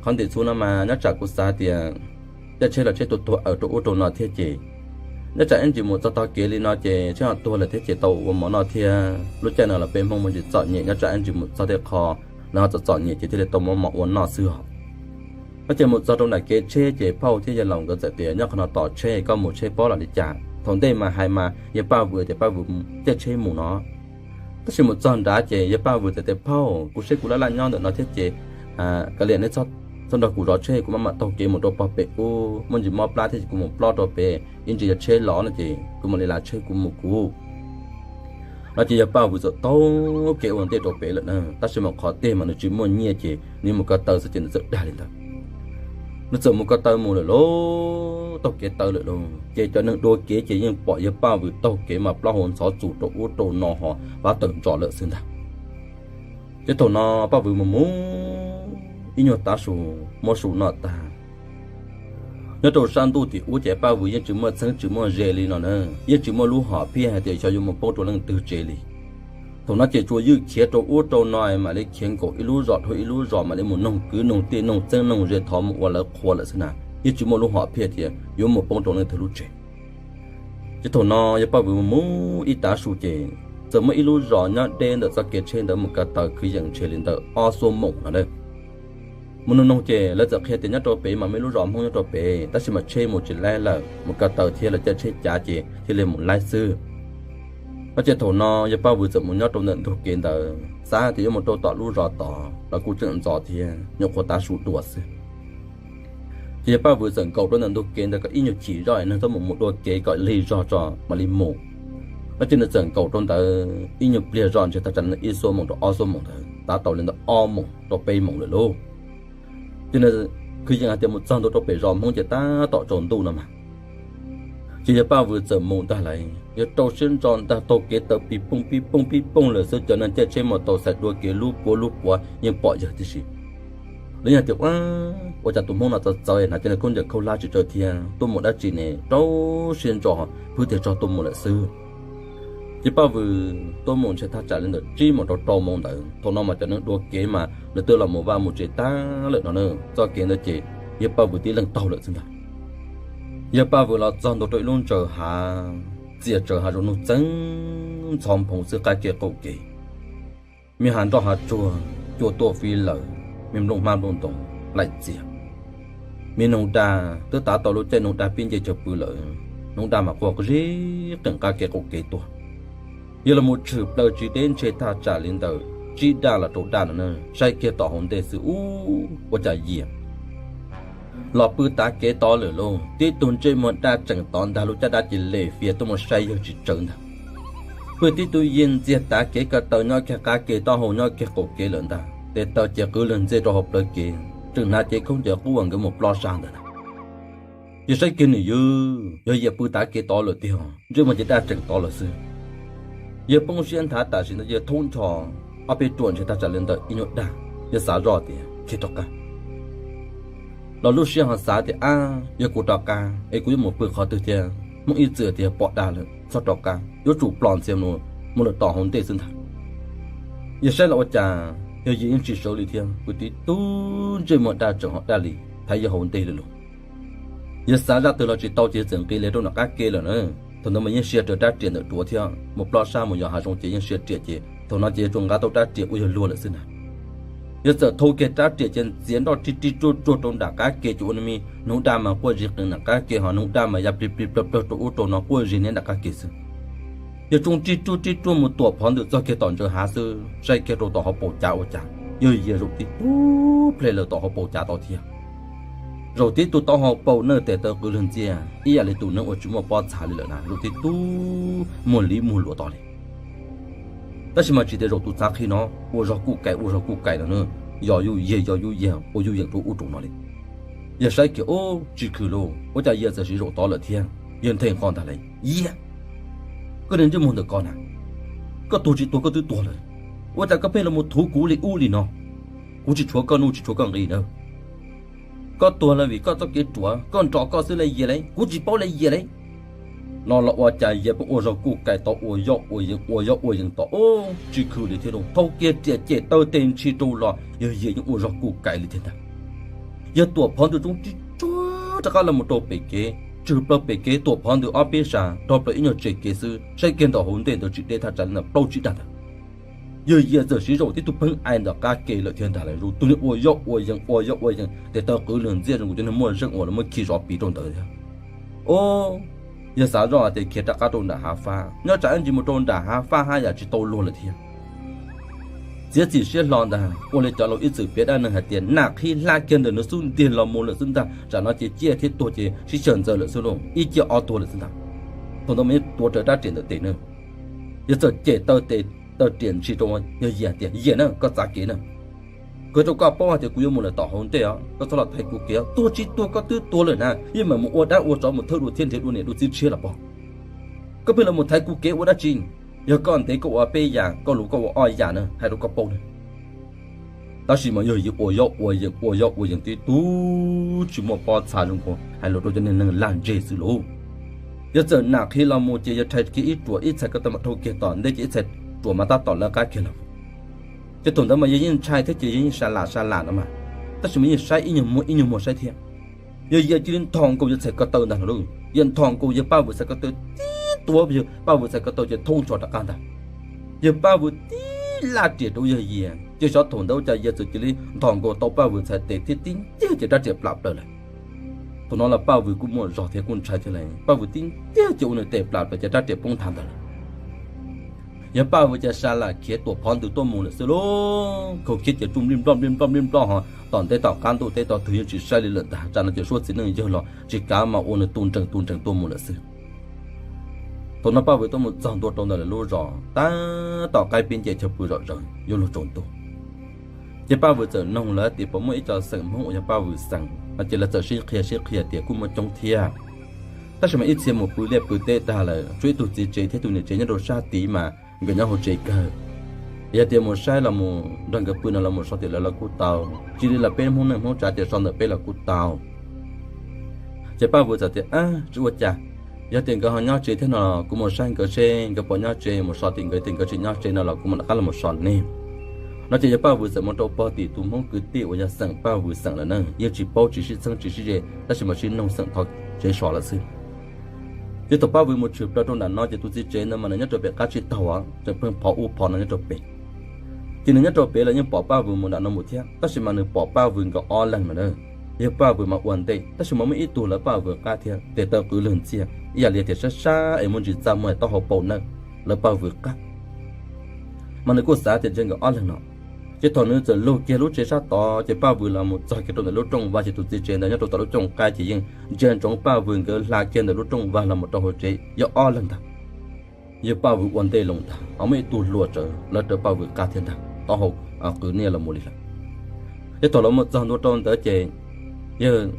qhov ntim txhuv no mas nyob tsam kuv xav tias caij tsheb los tsheb tuag tuag aws rau ub rau no thiab ces nyob tsam ib ntsis mus txog tog kev li no ces tsheb ho tuag lawm thiab ces tau ua mov noj thiab. Lub caij no los peb Hmoob muaj ntsis txom nyem, nyob tsam ib ntsis mus txog tej qho lawv ho txom txom nyem ces thiaj li tau muab mov ua noj xwb os. No ces mus txog rau nram kev tsheb ces phauj thiab yawg laus nkawd txawm tias, Nyob qhov no tos tsheb, koj mus tsheb pob los li cas? Thaum ntej mas hais mas yawg Paj Vwm tias Paj Vwm caij tsheb mus no. Tab sis mus txog nrad ces yawg Paj Vwm txawm tias, Phauj, kuv saib kuv laj laj nyob ntawm no thiab ces kav liam nej txhob nrog kuv zov tsheb, kuv mam mam taug kev mus rau pog pem ub, muaj ntsis mob plab thiab ces kuv mus plob rau pem, ib ntsis yog tsheb los no ces kuv mam li lav tsheb kuv mus kuv. No ces yawg Paj Vwm txawm taug kev ua ntej rau pem lawm na, tab sis mas qhov tej mas nws tsis muaj nyiaj ces nws mus ko taw xwb ces nws txawm dag li ntawd. Nws txawm mus ko taw mus lawm lauj, taug kev taw lawm lauj, ces cov neeg dua kev ces yeej pom yawg Paj Vwm taug kev mas plaub hau ntxhov txus rau ub rau no ho pab tawm ntsos lawm xwb ntag. Ces thaum no Paj Vwm mus mus ib nyuag tav su, muab su noj tag, nyob rau sab ntuj tim ub ces Paj Vwm yeej tsis muaj txheeb tsis muaj ze li no na, yeej tsis muaj lub hom phiaj hais tias xyov yuav mus poob rau leej twg tsev li. Thaum no ces tsuas ywj khiav rau ub rau no, mam li khiav nkaum ib lub zos dhau ib lub zos, mam li mus noog kwv noog tij noog txheeb noog ze thov mus ua lawv qhua lawm xwb na, yeej tsis muaj lub hom phiaj tias yuav mus poob rau leej twg lub tsev. Ces thaum no yawg Paj Vwm mus mus ib tav su ces txawm muaj ib lub zos nyob deb ntawm txoj kev tsheb ntawd mus ko taw kwv yees ntshe li ntawm ob xuab moos no na. Mus nug noog ces lawv txawm qhia tias nyob rau pem mas muaj ib lub zos Hmoob nyob rau pem, tab sis mas tsheb mus tsis laib lawm, mus ko taw thiab lawv caij tsheb cav ces thiaj li mus laib xwb. No ces thaum no yawg Paj Vwm txawm mus nyob rau ntawm ntug kev ntawd, xav tias yuav mus rau tom lub zos tod los kuj tseem ntxov thiab, nyuam qhuav tav su dua xwb. Ces yawg Paj Vwm txawm nkaum rau ntawm ntug kev ntawd kom ib nyuag chim zoj es neeg tuaj mus mus dua kev kom lig zog tso mam li mus. No ces nws txawm nkaum rau ntawd ib nyuag pliag zoj ntshe thaj tsam li ib xuab moos rau ob xuab moos ntawd, tab tom li ntawm ob moos rau peb moos lawm lauj. Ces nws kwv yees hais tias mus txog ntua rau pem zos Hmoob ces tab tom tsaus ntuj no mas. Ces yawg Paj Vwm txawm mus ntag lauj, yawg rau siab ntso ntag, taug kev taw pib pooj pib pooj pib pooj lawm xwb, cov neeg caij tsheb mus tau xaiv dua kev lub puav lub puav yeej pom yawg tib si. Lawv yeej hais tias, ua cas tus Hmoob no txawv txawv hnav cov niag khaub ncaws khaub hlab tsis tsawg thiab, tuaj mus dab tsi ne, rau siab ntso, phwj tiag tso tuaj mus lawm xwb. Ces Paj Vwm tuaj mus ntshe thaj tsam li ntawm tsib moos rau rau moos ntawd, thaum no mas cov neeg dua kev mas lawv twb los mus vaj mus tsev tag lawm no na. Txoj kev ntawd ces yawg Paj Vwm tib leeg taug lawm xwb ntag. Yawg Paj Vwm los txog ntua rau ib lub ntsaws hav, txias tsawv hav zoov nug txeeb ntxhov nphoo xwb qab kev qaum kev. Me hav nroj hav tsuag cua tuaj fib lawm, me nplooj hmab nplooj ntoo laim txias. Me noog daj twb tav tau lub caij noog daj pib nce cog pw lawm, noog daj mas quaj zib qees qab kev qaum kev tuaj. Yawg los mus tshwm plaws tsis deb ntshe thaj tsam li ntawm tsib daj los rau daj no na, saib kiag tom hauv ntej xwb ub, ua cas yias los pw tav kev tod lawm lauj. Tib tug ntsej muag daj tseem tod ntag, lub caj dab cia li fias tuaj mus saib yawg tsis tsawv ntag. Pw tib tug yias ntxiag tav kev ko taw nyob kiag qab kev taub hau nyob kiag qaum kev lawm ntag, tes taw ces qwv lwg ntxiag rau hauv plawv kev, tseem hnav cev khaub ncaws qub uas nkawd mus ploj sab ntawd na. Yawg saib kiag nws ywg, yog yias pw tav kev tod lawm tiag, ntsej muag ces daj tseem tod lawm xwb. Yawg poob siab nthav tam sim ntawd yawg thoob ncho ob peb ruam ntshe thaj tsam li ntawm ib nyuag daj, yawg xav zoj tias khiav rov qab. Los lub siab ho xav tias ab, yog kuv rov qab es kuv yuav mus pw qhov twg thiab, Hmoob ib txwm tias pom daj lawm txhob rov qab, yuav tsum plhom ntxiv mus lawm tom hauv ntej xwb ntag. Yawg saib los ua cas yog yias yeej tsis sawv li thiab, pw tib tug ntsej muag daj tseem ho daj li thaiv yawg hauv ntej lawm lauj. Yawg xav zaj twg los tsis tau ces yawg txawm nqis li rau nram qab ke lawm na. Thaum ntawd mas yeej sia raws rab riam ntawm duav thiab, mus ploj sab mus yos hav zoov ces yeej sia riam ces thaum no ces yuav tsum nqa tau rab riam ua yawg luag lawm xwb ntag. Yawg txawm thau kiag rab riam ces ntxiav nroj rig rig ruaj ruaj rau nram qab ke ces ua me noog daj mas quaj zig qees nram qab ke, ho noog daj mas ya plig plig plawg plawg rau ub rau no quaj zig niab nram qab ke xwb. Yawg tsoo rig ruaj rig ruaj mus tuam phov ntawm txog kiag tom ntsaws hav xwb, saib kiag rau tom hauv paus cav ua cas yog yias zaum tib tug ple lawm tom hauv paus cav tod thiab. Zaum tib tug taub hau paus nawj tes taw qwv lwg ntxiag ib yam li tus neeg uas tsis muaj pob txha li lawm na, zaum tib tug muag li muag luav tod li. Tab sis mas tsis tias zaum tus txhav qhi no ua zog kuj kais ua zog kuj kais no na, yos yuj yig yos yuj yig ua yuj yeem rau ub rau no li. Yawg saib kiag ub, tsis khwm lauj, ua cas yias txawm siv zaum tod lawm thiab. Yawg nthe nqho ntag lauj, yias, koj niag ntsej muag ntawm ko na, koj tuag tsis tuag koj twb tuag lawm, ua cas koj pheej los mus thuv kuv li ub li no? Kuv tsis tshuav koj nuj tsis tshuav koj nqi na. Koj tuag lawm vim koj txoj kev ruam, koj nrog koj xwb lauj yias lauj, kuv tsis paub lauj yias lauj. No los ua cas yias pheej ua zog kuj kais tod ua yoj ua yees ua yoj ua yees tod, tsis khwm li thiab lauj. Thau kiag riam cem taw tes ntshis rau los yog yias yeej ua zog kuj kais li thiab ntag. Yawg tuam phov ntws tsoo rig ruaj rov qab los mus rau pem kev, tswm plaws pem kev tuam phov ntws ob peb sas rog plaws ib nyuag tsem kev xwb, saib kiag ntawm hauv ntej ntawd tsis deb thaj tsam li ntawm plaub tsib dag ntawd. Yawg yias txawm siv zaum tib tug pheej ais ntawm qab ke lawm thiab ntag lauj, zoo tus niag ua yoj ua yees ua yoj ua yees tes taw qwv lwg ntxiag zoo tus niag muaj zeej uas lawv muab khi zov piv rau ntawd thiab. Ob, yawg xav zoj tias khiav rov qab rau nram hav fab, nyob tsam ib ntsis mus rau nram hav fab haj yam tsis tau luag lawm thiab. Txiav txim siab hlo ntag, ua li cov laus ib txwm piav dab neeg hais tias nag qhib hlab kiag ntawm nws xub ntiag los mus lawm xwb ntag, tsam no ces ciaj thiab tuag ces sib xyaw ntxaws lawm xwb lauj, ib ciaj ob tuag lawm xwb ntag. Thaum ntawd mas yeej tuav rawv rab riam ntawm tes na. Yawg txawm cem taw tes taw riam ntshis rau yawg Yias tias, Yias na, koj txav kev na. Kuv hais rau koj paub hais tias kuv yuav mus lawm tom hauv ntej os, koj txhob los thaiv kuv kev os. Tuag tsis tuag koj twb tuag lawm na, yeej mam mus ua dab ua tsov mus thawj dua thiab nrhiav dua niam dua txiv tshiab los pog. Koj pheej los mus thaiv kuv kev ua dab tsi? Yog koj ntev koj ua peb yam, koj luv koj ua ob yam na, hais rau koj paub na. Tab sis mas yawg Yias ua yob ua yees ua yob ua yees tib tug tsis muaj pob txha zoo nkaus hais lus rau cov neeg laj ntseg xwb lauj. Yawg txawm nam qhi los mus ces yawg rhais kiag ib ruam ib txhais ko taw mam dhau kiag tom ntej ces ib txhais ruam mas tab tom lawv qab kiag lawm. Ces thaum ntawd mas yawg yeej ntshai thiab ces yawg yeej sa lam sa lam no mas, tab sis mas yeej saib ib nyuag muag ib nyuag muag saib thiab. Yawg Yias cia li nthos nkaus yawg txhais ko taw ntag no lauj. Yawg nthos nkaus yawg Paj Vwm txhais ko taw tib tuav, yawg Paj Vwm txhais ko taw ces thoob nrho rov qab ntag. Yawg Paj Vwm tib laj riam rau yawg Yias, ces xyov thaum ntawd ua cas Yias txawm cia li nthos nkaus tau Paj Vwm txhais tes thiab tib ntiag ces rab riam plam plaws lawm. Thaum no los Paj Vwm kuj muaj zog thiab kuj ntshai thiab lauj, Paj Vwm tib ntiag ces ua nws tes plam plaws ces rab riam poob nthav ntawd lawm. Yawg Paj Vwm ces sa lam khiav tuam phov ntws tuaj mus lawm xwb lauj. Khaus khiab ces tsuj nplij nploj nplij nploj nplij nploj ho tom ntej tom qab ntuj teb tog twg yeej tsis saib li lawm ntag. Tsam no ces suab txiv neej yawg los tsis kav mas ua nws tu nrees tu nrees tuaj mus lawm xwb. Thaum no Paj Vwm tuaj mus txog ntua rau ntawm lawv lub zos tab tom qaib pib nce chaw pw zom zaws yuav luag tsaus ntuj. Ces Paj Vwm txawm noog lawv tias puas muaj ib co xeem Hmoob uas yog Paj Vwm xeem no ces lawv txawm sib qhia sib qhia tias kuj muaj coob thiab, tab sis mas ib txhia mus pw liaj pw teb tag lawm, tshuav ib tug txiv tsev thiab tus niam tsev nyob rau sab tid mas nkawd nyob hauv tsev kawg. Yog tias mus saib los mus nrog nkawd pw no los mus so tim lawv los kuj tau, cia li los peb Hmoob neej Hmoob tsav tias so ntawm peb los kuj tau. Ces Paj Vwm txawm tias, Tsis ua cas, yog tias nkawd ho nyob tsev thiab no kuv mus saib nkawd seb nkawd puas nyob tsev, mus so tim nkawd, tias nkawd tsis nyob tsev no los kuv mam rov qab los mus so nej. No ces yawg Paj Vwm txawm mus rau pog tim tus Hmoob kwv tij uas yog xeem Paj Vwm xeem lawm na, yeej tsis paub tsis sib txheeb tsis sib ze, tab sis mas sib noog xeem thov tsev so lawm xwb. Ces thaum Paj Vwm mus tshwm plaws rau nram no ces tus txiv tsev ntawd mas nws nyob rau pem qab tsib taug, tseem pheej phov ub phov no nyob rau pem. Ces nws nyob rau pem los yeej pom Paj Vwm mus nram no mus thiab, tab sis mas nws pom Paj Vwm nkawd ob leeg no na. Yawg Paj Vwm mas ua ntej, tab sis mas muaj ib tug lawv Paj Vwm qab thiab, tes taw qwv lwg ntxiag ib yam li tias sab sab es muaj ntsis txaj muag taub hau paum nawb, lawv Paj Vwm qab. Mas nws kuj xav tias ntshe nkawd ob leeg no. Ces thaum nws txawm lug kiag lub tsev sab tod ces Paj Vwm los mus txog kiag rau ntawm lub rooj vag ces tus txiv tsev ntawd nyob rau tom lub cooj qaib ces yeej ntsia ntsoov Paj Vwm nkawd hla kiag ntawm lub rooj vag los mus rau hauv tsev yog ob leeg ntag. Yawg Paj Vwm ua ntej loo ntag, ho muaj ib tug hluas tsawv lawv rawv Paj Vwm qab thiab ntag, taub hau qwv niaj los mus li lawm. Ces thaum los mus txog ntua rau ntawd ces yawg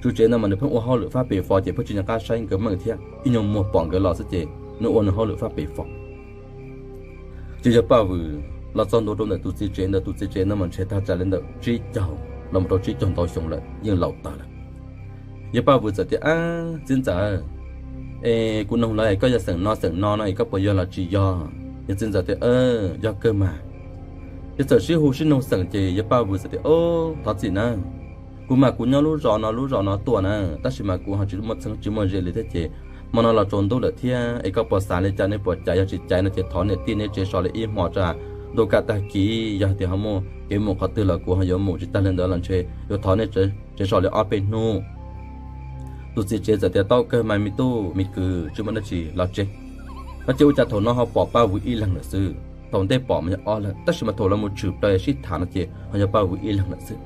tswv tsev ntawd mas nws pheej ua hauj lwm fab pem fo ces pheej tsis nco qab saib nkawd meej thiab, ib nyuag muag pom nkawd los xwb ces nws ua nws hauj lwm fab pem fo. Ces yawg Paj Vwm los txog ntua rau ntawm tus txiv tsev ntawd, tus txiv tsev ntawd mas ntshe tag tsam li ntawm tsib caug los mus rau tsib caug ntau xyoo lawm, yeej laus tas lawm. Yawg Paj Vwm txawm tias, Ab txiv ntxawm, es kuv noog lawv es koj yog xeem no xeem no no es koj puas yog los tsis yog? Yawg txiv ntxawm tias, Yog kawg mas. Ces txawm sib hu sib noog xeem ces yawg Paj Vwm txawm tias, Ob, thov txim na, kuv mas kuv nyob lub zos no lub zos no tuaj na, tab sis mas kuv ho tsis muaj txheeb tsis muaj ze li thiab ces hmo no los tsaus ntuj lawm thiab es koj puas xav li cas nej puas caiv, yog tsis caiv no ces thov niam tij neb tsev so li ib hmo tso, ntuj kaj tag kis yog tias ho muaj kev mus qhov twg los kuv ho yuav mus, tsis tag li ntawd los ntshe yuav thov nej tsev so li ob peb hnub. Tus txiv tsev txawm tias, Tau kawg mas me tub me kwv, tsis muaj dab tsi, los tsev. No ces ua cas thaum no ho pom Paj Vwm ib leeg lawm xwb, thaum ntej pom mas yog ob leeg tab sis mas thaum los mus tshwm plaws sib tham no ces ho yog Paj Vwm ib leeg lawm xwb.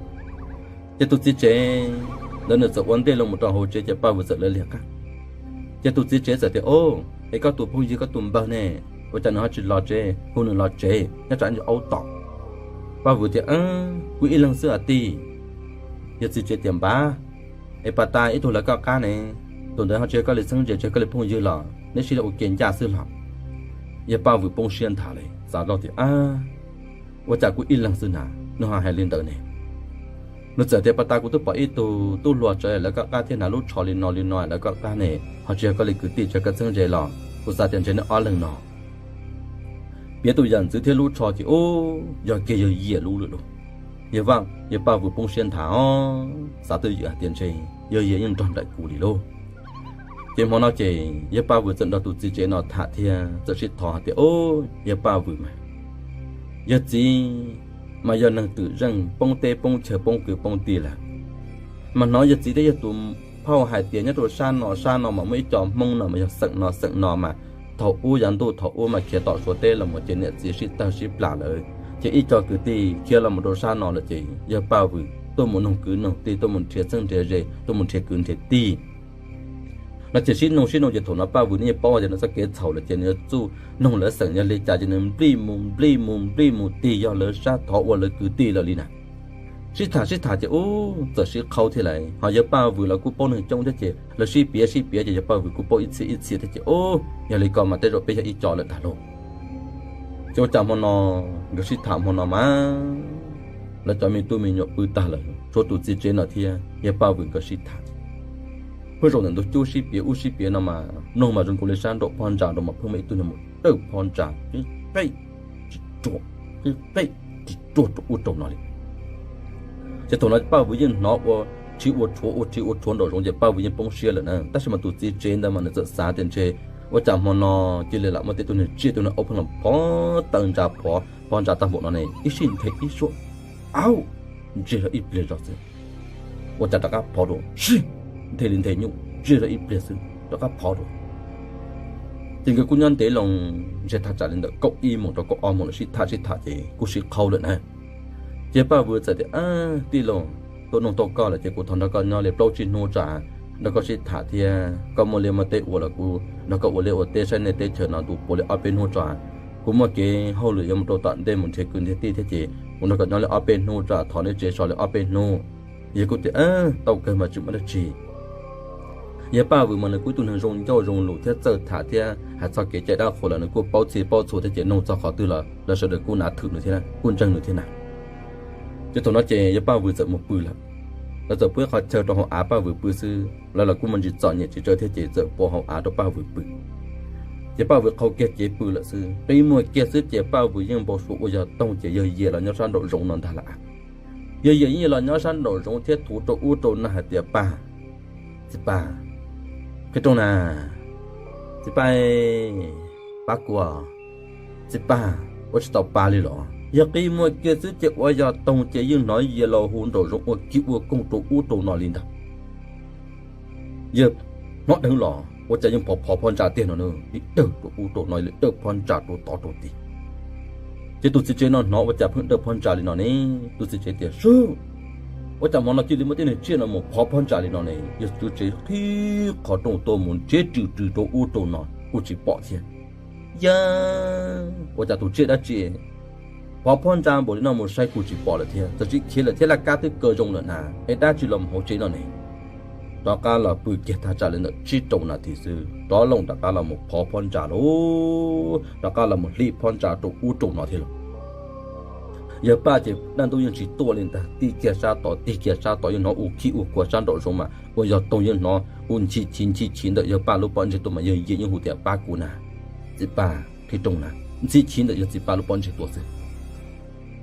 Ces tus txiv tsev ntawd nws txawm ua ntej loo mus rau hauv tsev ces Paj Vwm txawm lawv liag qab. Ces tus txiv tsev txawm tias, Ob, es koj tus phooj ywg koj tus npawg ne, ua cas nws ho tsis los tsev, hu nws los tsev nyob tsam aub tom. Paj Vwm tias, Kuv ib leeg xwb os tij. Yawg txiv tsev tias, Npab, es pas tas ib tug lawv koj qab ne, tus ntawd ho tsis yog koj li txheeb ze, tsis yog koj li phooj ywg los neb sib ua ke ncaj xwb los? Yawg Paj Vwm poob siab nthav li, xav zoj tias, Ab, ua cas kuv ib leeg xwb na, nws ho hais li ntawd ne? Nws txawm tias, Pas tas kuv twb pom ib tug tub hluas tsawv lawv koj qab thiab hnav lub tsho li no li no lawv koj qab ne, ho tsis yog koj li kwv tij, tsis yog koj txheeb ze los? Kuv xav tias ntshe neb ob leeg no. Piav tus yam ntxwv thiab lub tsho ces ub, yog kiag yawg Yias lub lawm lauj. Yawg Vaj, yawg Paj Vwm poob siab nthav os, xav twj ywm hais tias ntshe yawg Yias yeej nrog nraim kuv li lauj. Ces hmo no ces yawg Paj Vwm txawm nrog tus txiv tsev no tham thiab txawm sib thov hais tias, Ub, yawg Paj Vwm mas, yawg txiv mas yog neeg twm zeej poob teb poob chaw poob kwv poob tij lawm. Mas hnov yawg txiv thiab yawg tus phauj hais tias nyob rau sab no sab no mas muaj ib co Hmoob no mas yog xeem no xeem no mas thaum ub yav ntuj thaum ub mas khiav tom Suav teb los mus ces niam txiv sib tawg sib plam lawm, ces ib co kwv tij khiav los mus rau sab no lawm ces yawg Paj Vwm tuaj mus noog kwv noog tij, tuaj mus nrhiav txheeb nrhiav ze, tuaj mus nrhiav kwv nrhiav tij. No ces sib noog sib noog ces thaum no Paj Vwm nws yeej paub tias nws txoj kev txhaum lawm ces nws yuav txuj noog lawv xeem yog li cas ces nws nplij mus nplij mus nplij mus tig yog lawv sab thov ua lawv kwv tij lawm li na. Sib tham sib tham ces ub txawm sib qhau thiab lawm, ho yawg Paj Vwm los kuj paub neeg coob thiab ces lawv sib piav sib piav ces yawg Paj Vwm kuj paub ib txhia ib txhia thiab ces ub yog li ko mas tej zaum peb yog ib co lawm ntag lauj. Ces ua cas hmo no nkawd sib tham hmo no mas lawv cov me tub me nyuam pw tag lawm tshuav tus txiv tsev no thiab yawg Paj Vwm nkawd sib tham. Pheej zaum ntawm ntug cub sib piav ub sib piav no mas mloog mas zoo nkaus li sab nraum phab ntsa nraud mas pheej muaj ib tug niag mus dawj phab ntsa qib qej tsis ruam, qib qej tsis ruam rau ub rau no li. Ces thaum no Paj Vwm yeej hnov ua rhiv ua rhuav ua rhiv ua rhuav nraum zoov ces Paj Vwm yeej poob siab lawm na, tab sis mas tus txiv tsev ntawd mas nws txawm xav tias ntshe ua cas hmo no cia li lam muaj tej tug niag tsiaj tej niag aub pheej los phov taw ntsa phov phab ntsa tag npaum no ne, ib sij nthe ib suab, aub, ntsig zog ib pliag zog xwb. Ua cas rov qab phov dua, sib, nthe li nthe nyuj ntsig zog ib pliag xwb rov qab phov dua. Ces nkawd kuj nyob ntev loo, ntshe thaj tsam li ntawm kaum ib moos rau kaum ob moos lawm sib tham sib tham ces kuj sib qhau lawm na. Ces Paj Vwm txawm tias, Tij laug, tuaj noog tau koj lawm ces kuv thov nrog koj nyob li plaub tsib hnub tso, nrog koj sib tham thiab koj muaj liaj muaj teb ua los kuv nrog koj ua liaj ua teb saib nej teb chaws no ntu puav li ob peb hnub tso. Kuv muaj kev hauj lwm yuav mus rau tom ntej mus nrhiav kwv nrhiav tij thiab ces kuv nrog koj nyob li ob peb hnub tso, thov neb tsev so li ob peb hnub. Yawg kuj tias, Tau kawg mas tsis muaj dab tsi. Yawg Paj Vwm mas nws kuj tus neeg zoo ncauj zoo lus thiab txawj tham thiab hais txog kev cai dab qhuas los nws kuj paub txhij paub txhua thiab ces noog txog qhov twg los lawv sawv daws kuj nav thwm nws thiab kuj ntseeg nws thiab na. Ces thaum no ces yawg Paj Vwm txawm mus pw lawm. Lawv txawm pub ib qho chaw rau hauv av Paj Vwm pw xwb, lawv los kuj muaj ntsis txom nyem tsis tsawg thiab ces txawm pub hauv av rau Paj Vwm pw. Ces Paj Vwm qhau kiag cev pw lawm xwb, qi muag kiag xwb ces Paj Vwm yeej npau suav ua yog toog ces yawg Yias los nyob sab nraum zoov no ntag lawm. Yawg Yias yeej los nyob sab nraum zoov thiab thuv rau ub rau no hais tias, Paj, txiv Paj, qhib rooj na, txiv Paj, pab kuv, txiv Paj, ua tsis tau pa li los. Yawg qi muag kiag xwb ces ua yog toog ces yeej hnov Yias los hu nraum zoov ua kib ua koog rau ub rau no li ntag. Yawg hnov dheev los ua cas yeej phov phov phab ntsa tiag no na, li dawj rau ub rau no li dawj phab ntsa rau tod rau tid. Ces tus txiv tsev no hnov ua cas pheej dawj phab ntsa li no ne, tus txiv tsev tias, Sub, ua cas hmo no cia li muaj tej niag tsiaj no mus phov phab ntsa li no ne? Yawg tus tsev qhib qhov rooj tuaj mus nrhiav rwm rwm rau ub rau no kuj tsis pom thiab. Yawg, ua cas tus tsiaj dab tsi phov phab ntsa npaum li no mus saib kuj tsis pom lawm thiab, txawm tsis khiav lawm thiab, laj kab twb kaw zoo lawm na, es dab tsi los mus hauv tsev no ne? Rov qab los pw kiag thaj tsam li ntawm tsib rau nas this xwb rov loo rov qab los mus phov phab ntsa lauj, rov qab los mus hliv phab ntsa rau ub rau no thiab lauj. Yawg Paj ces dab ntub yeej tsis tuaj li ntag, tig kiag sab tod tig kiag sab tod, yeej hnov ua khib ua khuav sab nraum zoov mas ua yog toog yeej hnov ua nchi chiv nchi chiv ntawm yawg Paj lub pob ntseg tuaj mas yawg Yias yeej hu tias, Pab kuv na, txiv Paj, qhib rooj na, nchi chiv ntawm yawg txiv Paj lub pob ntseg tuaj xwb.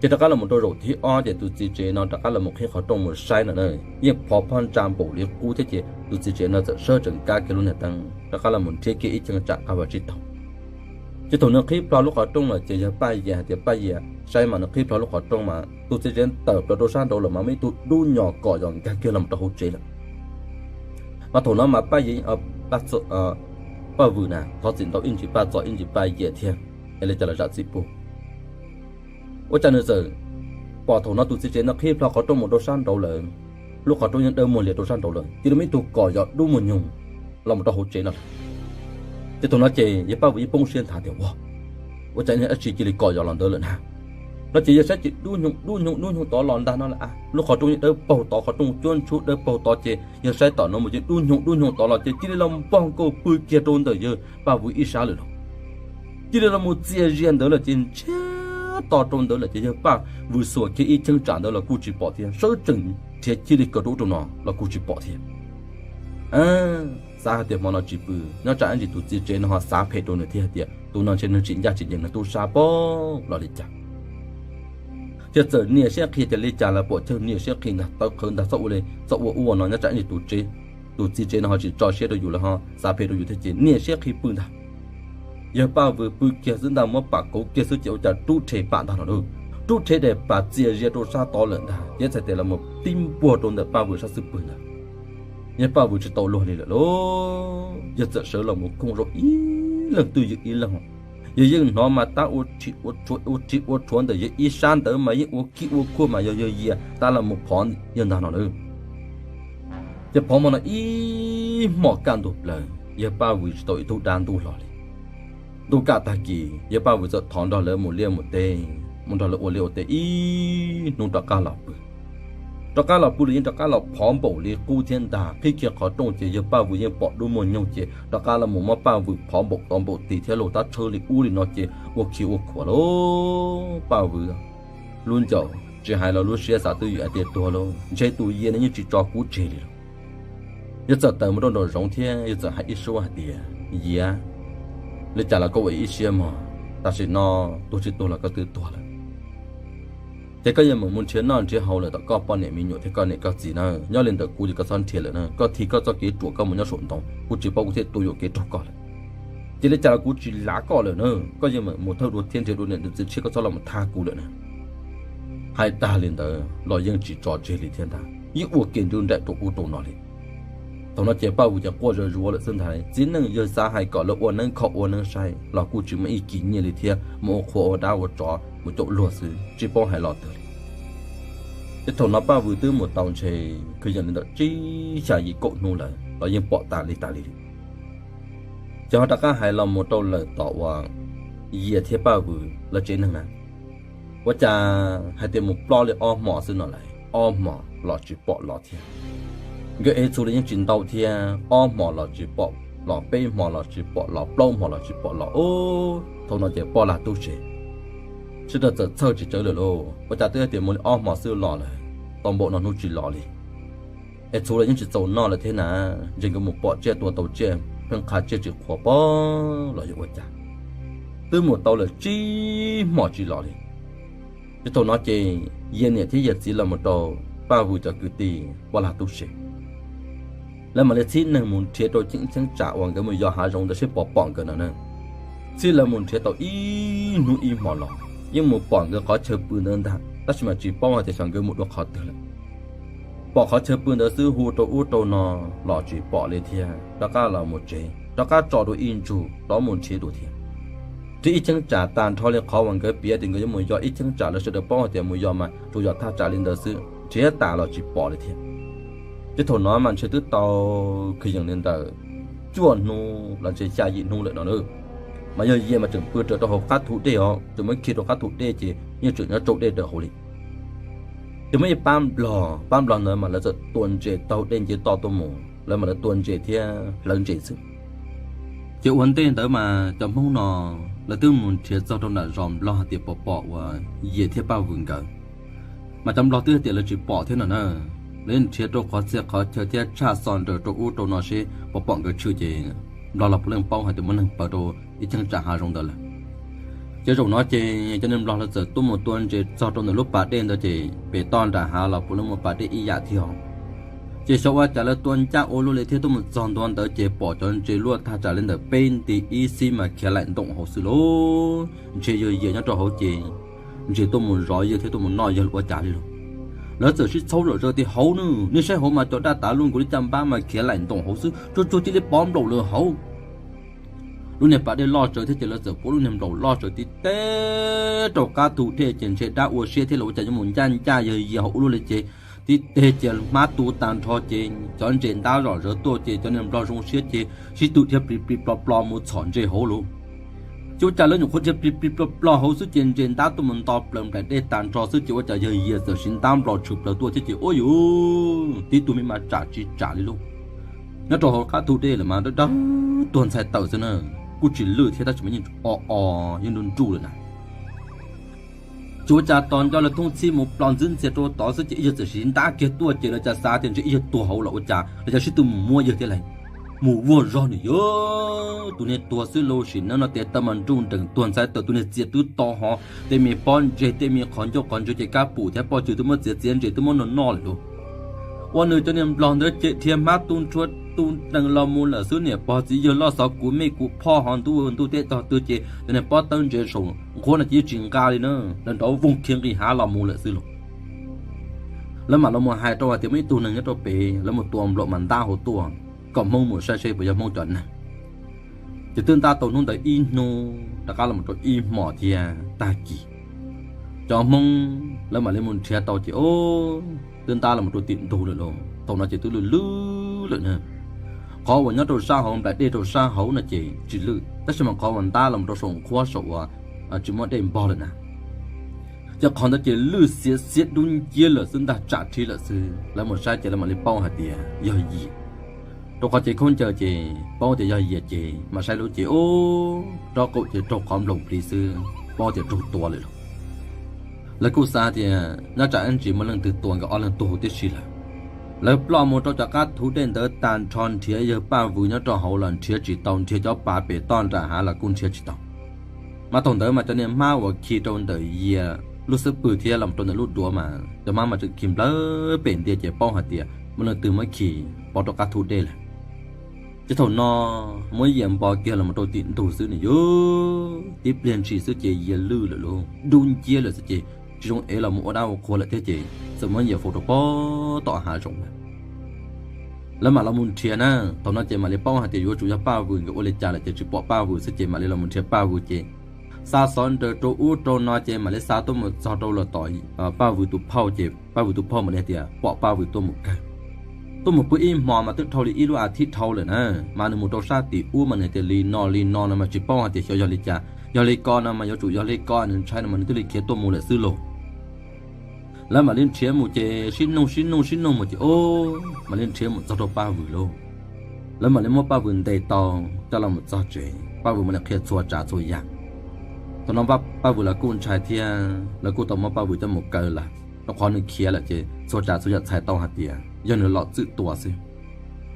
Ces rov qab los mus rau zaum thib ob ces tus txiv tsev no rov qab los mus qhib qhov rooj mus saib no na, yeej phov phab ntsa npaum li qub thiab ces tus txiv tsev no txawm sawv tsees kab kiag lub niag teeb rov qab los mus nrhiav kiag ib cheeb tsam qab vaj tsib taug. Ces thaum nws qhib plho lub qhov rooj lawm ces yawg Paj Yias hais tias, Paj Yias, saib mas nws qhib plho lub qhov rooj mas tus txiv tsev tawm plaws rau sab nraud lawm mas muaj ib tug dub nyos kom yos nkag kiag los rau hauv tsev lawm. Mas thaum no mas Paj Yias, Paj Vwm na thov txim ntau ib ntsis Paj Txos ib ntsis Paj Yias thiab, es li cas los zam txim pub. Ua cas nws txawm pom thaum no tus txiv tsev no qhib plho qhov rooj mus rau sab nraud lawm, lub qhov rooj yeej dawb muag lias rau sab nraud lawm, cia li muaj ib tug kom yos dub muag nyoog los mus rau hauv tsev no lawm. Ces thaum no ces yawg Paj Vwm yeej poob siab nthav tias, Ua, ua cas niag dab tsi cia li kom yos los ntawd lawm na? No ces yawg saib ces dub nyoog dub nyoog dub nyoog tod los ntag no lawm, lub qhov rooj yeej dawb paug tod, qhov rooj cuab ntshub dawb paug tod ces yawg saib tom no mus ces dub nyoog dub nyoog tod los ces cia li los npog nkaus pw kiag rau ntawm yawg Paj Vwm ib sab lawm lauj. Cia li los mus txias zias ntawd lawm ces ntsiag to rau ntawd lawm ces yawg Paj Vwm xuas kiag ib cheeb tsam ntawd los kuj tsis pom thiab, sawv tsees nrhiav cia li kaw rau ub rau no los kuj tsis pom thiab. Xav hais tias hmo no tsis pw, nyob tsam ib ntsis tus txiv tsev no ho xav phem rau nws thiab hais tias tus no ntshe nws tsis ncaj tsis ncees nws tub sab pob los li cas. Ces txawm niam siab qhi tias li cas los pom chaw niam siab qhi ntag, tawv qhawv ntag, txhob ua li txhob ua ub ua no, nyob tsam ib ntsis tus txiv tsev no ho tsis tso siab rau yus los ho xav phem rau yus thiab ces niam siab qhi pw ntag. Yawg Paj Vwm pw kiag xwb ntag, muab pam kauv kiag xwb ces ua cas rub rhe pam ntag no lauj, rub rhe daim pam txias zias rau sab tod lawm ntag, ces txhais tes los mus tib npuag rau ntawm Paj Vwm sab xub pwg ntag. Yawg Paj Vwm tsis tau luag li lawm lauj, yawg txawm sawv los mus khooj rau ib leeg twj ywm ib leeg. Yawg yeej hnov mas tab ua rhi ua rhuav ntawm yawg ib sab ntawd mas yeej ua khib ua khuaj mas yog yawg Yias tab los mus phov yawg ntag no lauj. Ces phov hmo no ib hmos kaj ntug plaws, yawg Paj Vwm tsis tau ib tug dab ntuj hlo li. Ntuj kaj tag kis yawg Paj Vwm txawm thov nrog lawv mus liaj mus teb, mus nrog lawv ua liaj ua teb ib hnub rov qab los pw. Rov qab los pw los yeej rov qab los phov npaum li qub thiab ntag. Qhib kiag qhov rooj ces yawg Paj Vwm yeej pom dub muag nyoog ces rov qab los mus muab Paj Vwm phov npaum tod npaum tid thiab los tab tshawb li ub li no ces ua khiv ua khuav lauj. Paj Vwm lub ncaum tsis hais los lub siab xav twb ywm hais tias tuag lauj, ntshe tus Yias no yeej tsis tso kuv tseg li lauj. Yawg txawm tawm mus rau nraum zoov thiab yawg txawm hais ib suab hais tias, Yias, li cas los koj ua ib siab mog, tam sim no tuag tsis tuag los koj twb tuag lawm. Ces koj yeej meem mus nrhiav noj nrhiav haus lawm tom koj poj niam me nyuam thiab koj niam koj txiv na. Nyob li ntawm kuv ces koj txhob nrhiav lawm na, koj thim koj txoj kev ruam koj mus nyob saum ntoo, kuv tsis paub kuv thiaj tuaj yuam kev raug koj lawm. Ces li cas los kuv tsis lav koj lawm na, koj yeej meem mus thawj dua thiab nrhiav dua niam dua txiv tshiab, koj txhob los thab kuv lawm na. Hais tag li ntawd los yeej tsis tso tseg li thiab ntag, yeej ua ke nrub nraim rau ub rau no li. Thaum no ces Paj Vwm ces quaj zuj zus lawm xwb ntag. Txiv neej yawg xav hais kom lawv ua neeb kho ua neeb saib los kuj tsis muaj ib kis nyiaj li thiab, mus ua qhua ua dab ua tsov mus caum luag xwb tsis paub hais los twg li. Ces thaum no Paj Vwm twb mus tau ntshe kwv yees li ntawm tsib xya yim kaum hnub lawm los yeej pom tas li tas li li. Ces ho rov qab hais los mus rau lawm tom uas Yias thiab Paj Vwm lawv tsev neeg na, ua cas hais tias mus ploj li ob hmos xwb no lawm ob hmos los tsis pom los thiab. Nkawd ev txhuv los yeej tsis ntau thiab, ob hmos los tsis pom los, peb hmos los tsis pom los, plaub hmos los tsis pom los. Thaum no ces poj lag tub se sawv daws txawm txhawj tsis tsawv lawm lauj, ua cas twb hais tias mus li ob hmos xwb los lawm, tau npaum no hnub tsis los li. Es txhuv los yeej tsis txaus noj lawm thiab na, ntshe nkawd mus pom tsiaj tua tau tsiaj pheej qha tsiaj tsis qhuav pob los yog ua cas. Twb mus tau lawm tsib hmos tsis los li. Ces thaum no ces Yias niam thiab Yias txiv los mus rau Paj Vwm cov kwv tij poj lag tub se, lawv mam li txhib neeg mus nrhiav rau cheeb cheeb tsam uas nkawd mus yos hav zoov ntawd seb puas pom nkawd no na. Txhib lawv mus nrhiav tau ib hnub ib hmos los yeej mus pom nkawd qhov chaw pw ntawd ntag, tab sis mas tsis paub hais tias xyov nkawd mus dua qhov twg lawm. Pom qhov chaw pw ntawd xwb hu rau ub rau no los tsis pom li thiab, rov qab los mus tsev, rov qab tso dua ib ntsug rov mus nrhiav dua thiab. Nrhiav ib cheeb tsam tag nrho li qhov uas nkawd piav tias nkawd yuav mus yos ib cheeb tsam, lawv sawv daws paub hais tias mus yos mas tsuas yog thaj tsam li ntawd xwb, nrhiav tas los tsis pom li thiab. Ces thaum no mas ntshe twb tau kwv yees li ntawm cuaj hnub los ntshe xya yim hnub lawm no na. Mas yog Yias mas tseem pw raws rau hauv qab thu dej os, tseem muab khi rau qab thu dej ces yeej tseem nyob tsau dej raws hauv li. Ces muaj ib pab nplog, pab nplog ntawd mas lawv txawm tua ntses taug dej nce toj tuaj mus, lawv mas lawv tua ntses thiab hlawv ntses xwb. Ces ua ntej ntawd mas cov Hmoob no lawv twb mus nrhiav txog rau nram zos nplog hais tias puas pom uas Yias thiab Paj Vwm nkawd. Mas cov nplog twb hais tias lawv tsis pom thiab no na. Lawv nrhiav rau qhov txhia qhov chaw thiab tshaj xo nraws rau ub rau no seb puas pom nkawd tshwm ces nplog los puav leej paub hais tias muaj neeg pawv rau ib cheeb tsam hav zoov ntawd lawm. Ces zaum no ces cov neeg nplog lawv txawm tuaj mus tua ntses txog rau ntawm lub pas dej ntawd ces pem toj nram hav los puav leej muaj pas dej ib yam thiab os. Ces xyov ua cas lawv tua ncaj ua luaj li thiab tuaj mus txog ntua ntawd ces pom cov ntses luaj thaj tsam li ntawm peb nti ib xib mas khiav laim ntoos hauv xwb lauj. Ntshe yog Yias nyob rau hauv ces ntses tuaj mus zov yawg thiab tuaj mus noj yawg los ua cas li lauj. Lawv txawm sib txhawb zom zaws tias hauv na, nej saib hauv mas cov daj tav luaj nkaus li caj npab mas khiav laim ntoos hauv xwb, tsuas tsuag cia li pov nplaum lawm hauv. Lub niag pas dej loj tsawv thiab ces lawv txawm puab lub niag nplaum loj tsawv tib teg rau qab thu dej ces ntshe dab ua siab thiab los ua cas yuav mus ncaj ncaj yawg Yias hauv ua luaj li ces tib teg ces hmab tu tag nrho ces cov ntses ntab zom zaws tuaj ces cov niag nplog zoo siab ces sib tw dhia plig plig plog plog mus txhom ntses hauv lauj. Ces ua cas lawv nyuam qhuav dhia plig plig plog plog hauv xwb ces ntses ntab tuaj mus nto plaws nplaim dej tag nrho xwb ces ua cas yawg Yias txawm siv ntab nplo tshwm plaws tuaj thiab ces ua yuv, tib tug me mas tsam tsis tsam li lauj. Nyob rau hauv qab thu dej lawm mas dawb dawb tuag ntxhais tawm xwb na, kuj tsis lwj thiab tab sis mas yeej o o, yeej nruj nruj lawm na. Ces ua cas tos nco lawv thooj txhij mus plos ntxwb ntxias rau tod xwb ces ib yawg txawm siv ntab kiag tuaj ces lawv cas xav tias ntshe ib yawg tuag hauv los ua cas lawv cas sib tw mus muab yawg thiab lauj. Mus vuag zog nws yog tus niag tuag xwb lauj, sim neej no tes taw mas nruj nreem tuag ntxhais tawm, tus niag txias twb to ho, tej me pob ntseg tej me qhov ncauj qhov ntswg ces kab pum thiab pob tswg twb muab txiav txiav ntses twb muab noj noj lawm lauj. Ua nws cov niag nplog ntawd ces dhia hmab tu nrhua tu nrees los mus lawm xwb, niam pog txiv yawg loj xov kuv mej kuv phoj ho ntuj ntuj teb tog twg ces cov niag pob tawb ntses saum nqhuab no ces yeej tsis nqa li na, lawv nrov voog khiav nqis hav los mus lawm xwb lauj. Lawv mam los mus hais rau hais tias muaj ib tug neeg nyob rau pem, lawv mus tua nplaum mas ntab hauv tuaj, kom Hmoob mus saib seb puas yog Hmoob cov neeg. Ces twb ntab tau hnub ntawd ib hnub rov qab los mus rau ib hmos thiab tag kis, cov Hmoob lawv mam li mus nrhiav tau ces o, twb ntab los mus rau tim ntug lawm lauj. Thaum no ces twb lwj lwj lawm na. Qhov uas nyob rau sab hauv nplaim dej rau sab hauv no ces tsis lwj, tab sis mas qhov uas ntab los rau saum nqhuab saum uas tsis muaj dej npog lawm na, ces qhov ntawd ces lwj xiav xiav dub nciab lawm xwb ntag, tsam rhi lawm xwb. Lawv mus saib ces lawv mam li paub hais tias yog yias. Rau qhov ces khaub ncaws ces paub tias yog yias ces mam saib lub ces ub, rab qaum ces raug qhov nploos plig xwb, paub tias raug tua lawm lauj. Lawv kuj xav tias nyob tsam ib ntsis muaj leej twg tua nkawd ob leeg tuag huv tib si lawm. Lawv ploj mus rau cov qab thuv dej ntawd tag nrho, nrhiav yawg Paj Vwm nyob rau hauv los nrhiav tsis tau, nrhiav cov pas pem toj nram hav los kuj nrhiav tsis tau. Mas thaum ntawd mas cov niag hmab uas khi rau ntawm yias lub xub pwg thiab los rau ntawm lub duav mas cov hmab mas tseem khi nplawg pem ntiag ces paub hais tias muaj leej twg muab khi pov rau qab thuv dej lawm. Ces thaum no muab yias npo kiag los rau tim ntug xwb nws yuav tib pliag ntshis xwb ces yias lwj lawm lauj, dub nciab lawm xwb ces tsis zoo ev los mus ua dab ua qhua lawm thiab ces txawm muab yias faus rau pob tom hav zoov lawm. Lawv mam los mus nrhiav na, thaum no ces mam li paub hais tias yuav tsum yog Paj Vwm nkawd ua li cas lawm ces tsis pom Paj Vwm xwb ces mam li los mus nrhiav Paj Vwm ces xa xov nraws rau ub rau no ces mam li xa tuaj mus txog rau los tom Paj Vwm tus phauj ces Paj Vwm tus phauj mam li hais tias pom Paj Vwm tuaj mus kawg. Tuaj mus pw ib hmo mas twb dhau li ib lub as thiv dhau lawm na, mas nws mus rau sab tim ub mas nws hais tias li no li no no mas tsis paub hais tias xyov yog li cas, yog li ko no mas yuav tsum yog li ko, nws ntshai no mas nws thiaj li khiav tuaj mus lawm xwb lauj. Lawv mam li nrhiav mus ces sib nug sib nug sib nug mus ces ub, mam li nrhiav mus txog rau Paj Vwm lauj. Lawv mam li muab Paj Vwm ntes tau coj los mus txog tsev, Paj Vwm mam li qhia txhua tsav txhua yam. Thaum no Paj Vwm los kuj ntshai thiab, lawv kuj tau muab Paj Vwm coj mus kaw lawm, rau qhov nws khiav lawm ces txhua tsav txhua yam txhais tau hais tias yog nws los txwm tua xwb.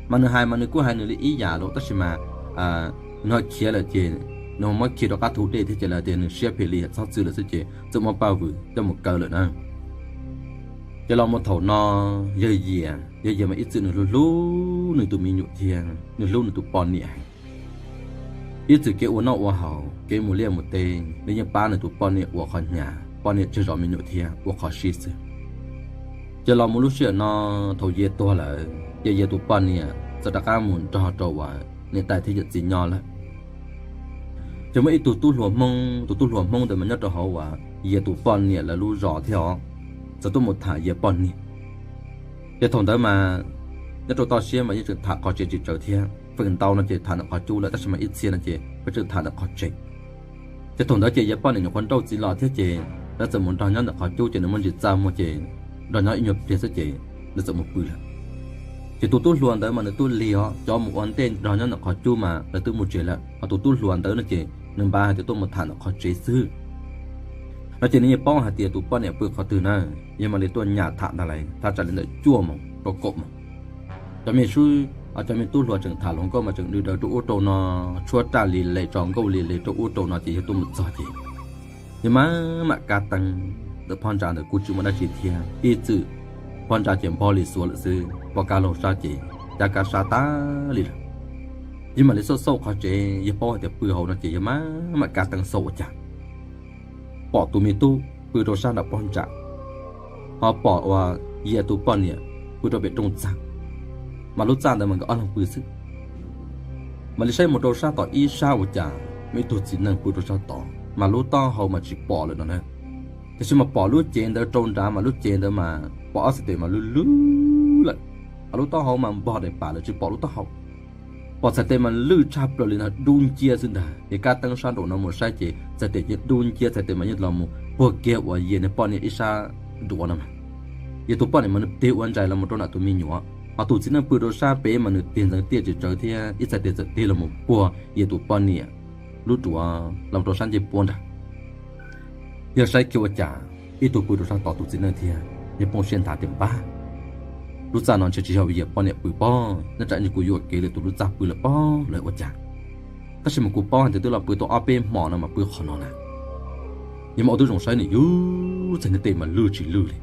Mas nws hais mas nws kuj hais nws li ib yam lauj, tab sis mas nws ho khiav lawm ces nws muab khi rau qab thuv dej thiab ces lawv tias nws siab phem li txhob txwm lawm xwb ces txawm muab Paj Vwm coj mus kaw lawm na. Ces los mus thaum no yawg Yias, yawg Yias mas ib txwm nws hlub hlub nws tus me nyuam thiab nws hlub nws tus poj niam heev. Ib txwm kev ua noj ua haus, kev mus liaj mus teb, nws yeej pab nws tus poj niam ua qhov hnyav, poj niam tseg zov me nyuam thiab ua qhov sib xwb. Ces los mus lub sij hawm no, thaum Yias tuag lawm ces Yias tus poj niam txawm rov qab mus nrog rau uas niam tais thiab yawm txiv nyob lawm. Ces muaj ib tug tub hluas Hmoob, tus tub hluas Hmoob ntawd mas nyob rau hauv uas Yias tus poj niam lawv lub zos thiab os, txawm tuaj mus tham Yias poj niam. Ces thaum ntawd mas nyob rau toj siab mas yeej tseem tham qhov tsev tsis tsawg thiab, feem ntau no ces tham ntawm qhov cub lawm tab sis mas ib txhia no ces peb tseem tham ntawm qhov tsev. Ces thaum ntawd ces Yias poj niam nyuam qhuav nrauj txiv los thiab ces lawv txawm mus nrog nyob ntawm qhov cub ces nws muaj ntsis txaj muag ces nrog nyob ib nyuag pliag xwb ces lawv txawm mus pw lawm. Ces tus tub hluas ntawd mas nws tuaj lig os, cov mus ua ntej nrog nyob ntawm qhov cub mas lawv twb mus tsev lawm, ho tus tub hluas ntawd no ces nws npaj hais tias tuaj mus tham ntawm qhov tsev xwb. No ces nws yeej paub hais tias tus poj niam pw qhov twg na, yog mam li tuaj nyam tham ntag lauj, thaj tsam li ntawm cuaj moos rau kaum moos. Cov me sub, cov me tub hluas tseem tham hluas nkauj mas tseem nws daws rau ub rau no, tshuab raj li le tso nkauj li le rau ub rau no ces yog tuaj mus txog ces yog mam mam kab teeb ntawm phab ntsa ntawd kuj tsis muaj dab tsi thiab, ib txwm phab ntsa ces npog li xuav lawm xwb, pom kab laug sab ces cab kab sab tag li lawm. Yog mam li xauj xauj qhov tsev, yog paub hais tias pw hauv no ces yog mam mam kab teeb xauj ua cas pom tus me tub pw rau sab nram phab ntsa, ho pom uas Yias tus poj niam pw rau pem rooj txaj, mas lub txaj ntawd mas nkawd ob leeg pw xwb. Mam li saib mus rau sab tom ib sab ua cas muaj ib tug txiv neej pw rau sab tod, mas lub taub hau mas tsis pom lawm no na. Tiam sis mas pom lub cev ntawd rau nrad mas lub cev ntawd mas pom ob txhais tes mas lwj lwj lawm, ho lub taub hau mas npog daim pam lawm tsis pom lub taub hau. Pom txhais tes mas lwj tshaj plaws li no dub nciab xwb ntag. Ces kab teeb sab nraum no mus saib ces txhais tes ces dub nciab, txhais tes mas yeej los mus puag kiag uas Yias niag poj niam ib sab duav no mas. Yias tus poj niam mas nws tig ua ntsais los mus rau nram tus me nyuam, ho tus txiv neej pw rau sab pem mas nws tig ntxeev tiaj tsis tsawg thiab ib txhais tes txawm tig los mus puag Yias tus poj niam lub duav los rau sab ncej puab nrad. Yog saib kiag ua cas ib tug pw rau sab tod tus txiv neej thiab yog poob siab nthav tias npab, lub txaj no ntshe tsis yog Yias poj niam pw pob, nyob tsam ntshe kuv yuam kev lwm tus lub txaj pw lawm pob los ua cas. Tab sis mas kuv paub hais tias twb los pw tau ob peb hmo no mas pw qhov no na. Yog mas ua tib zoo saib nws yus txhais niag tes mas lwj tsis lwj li.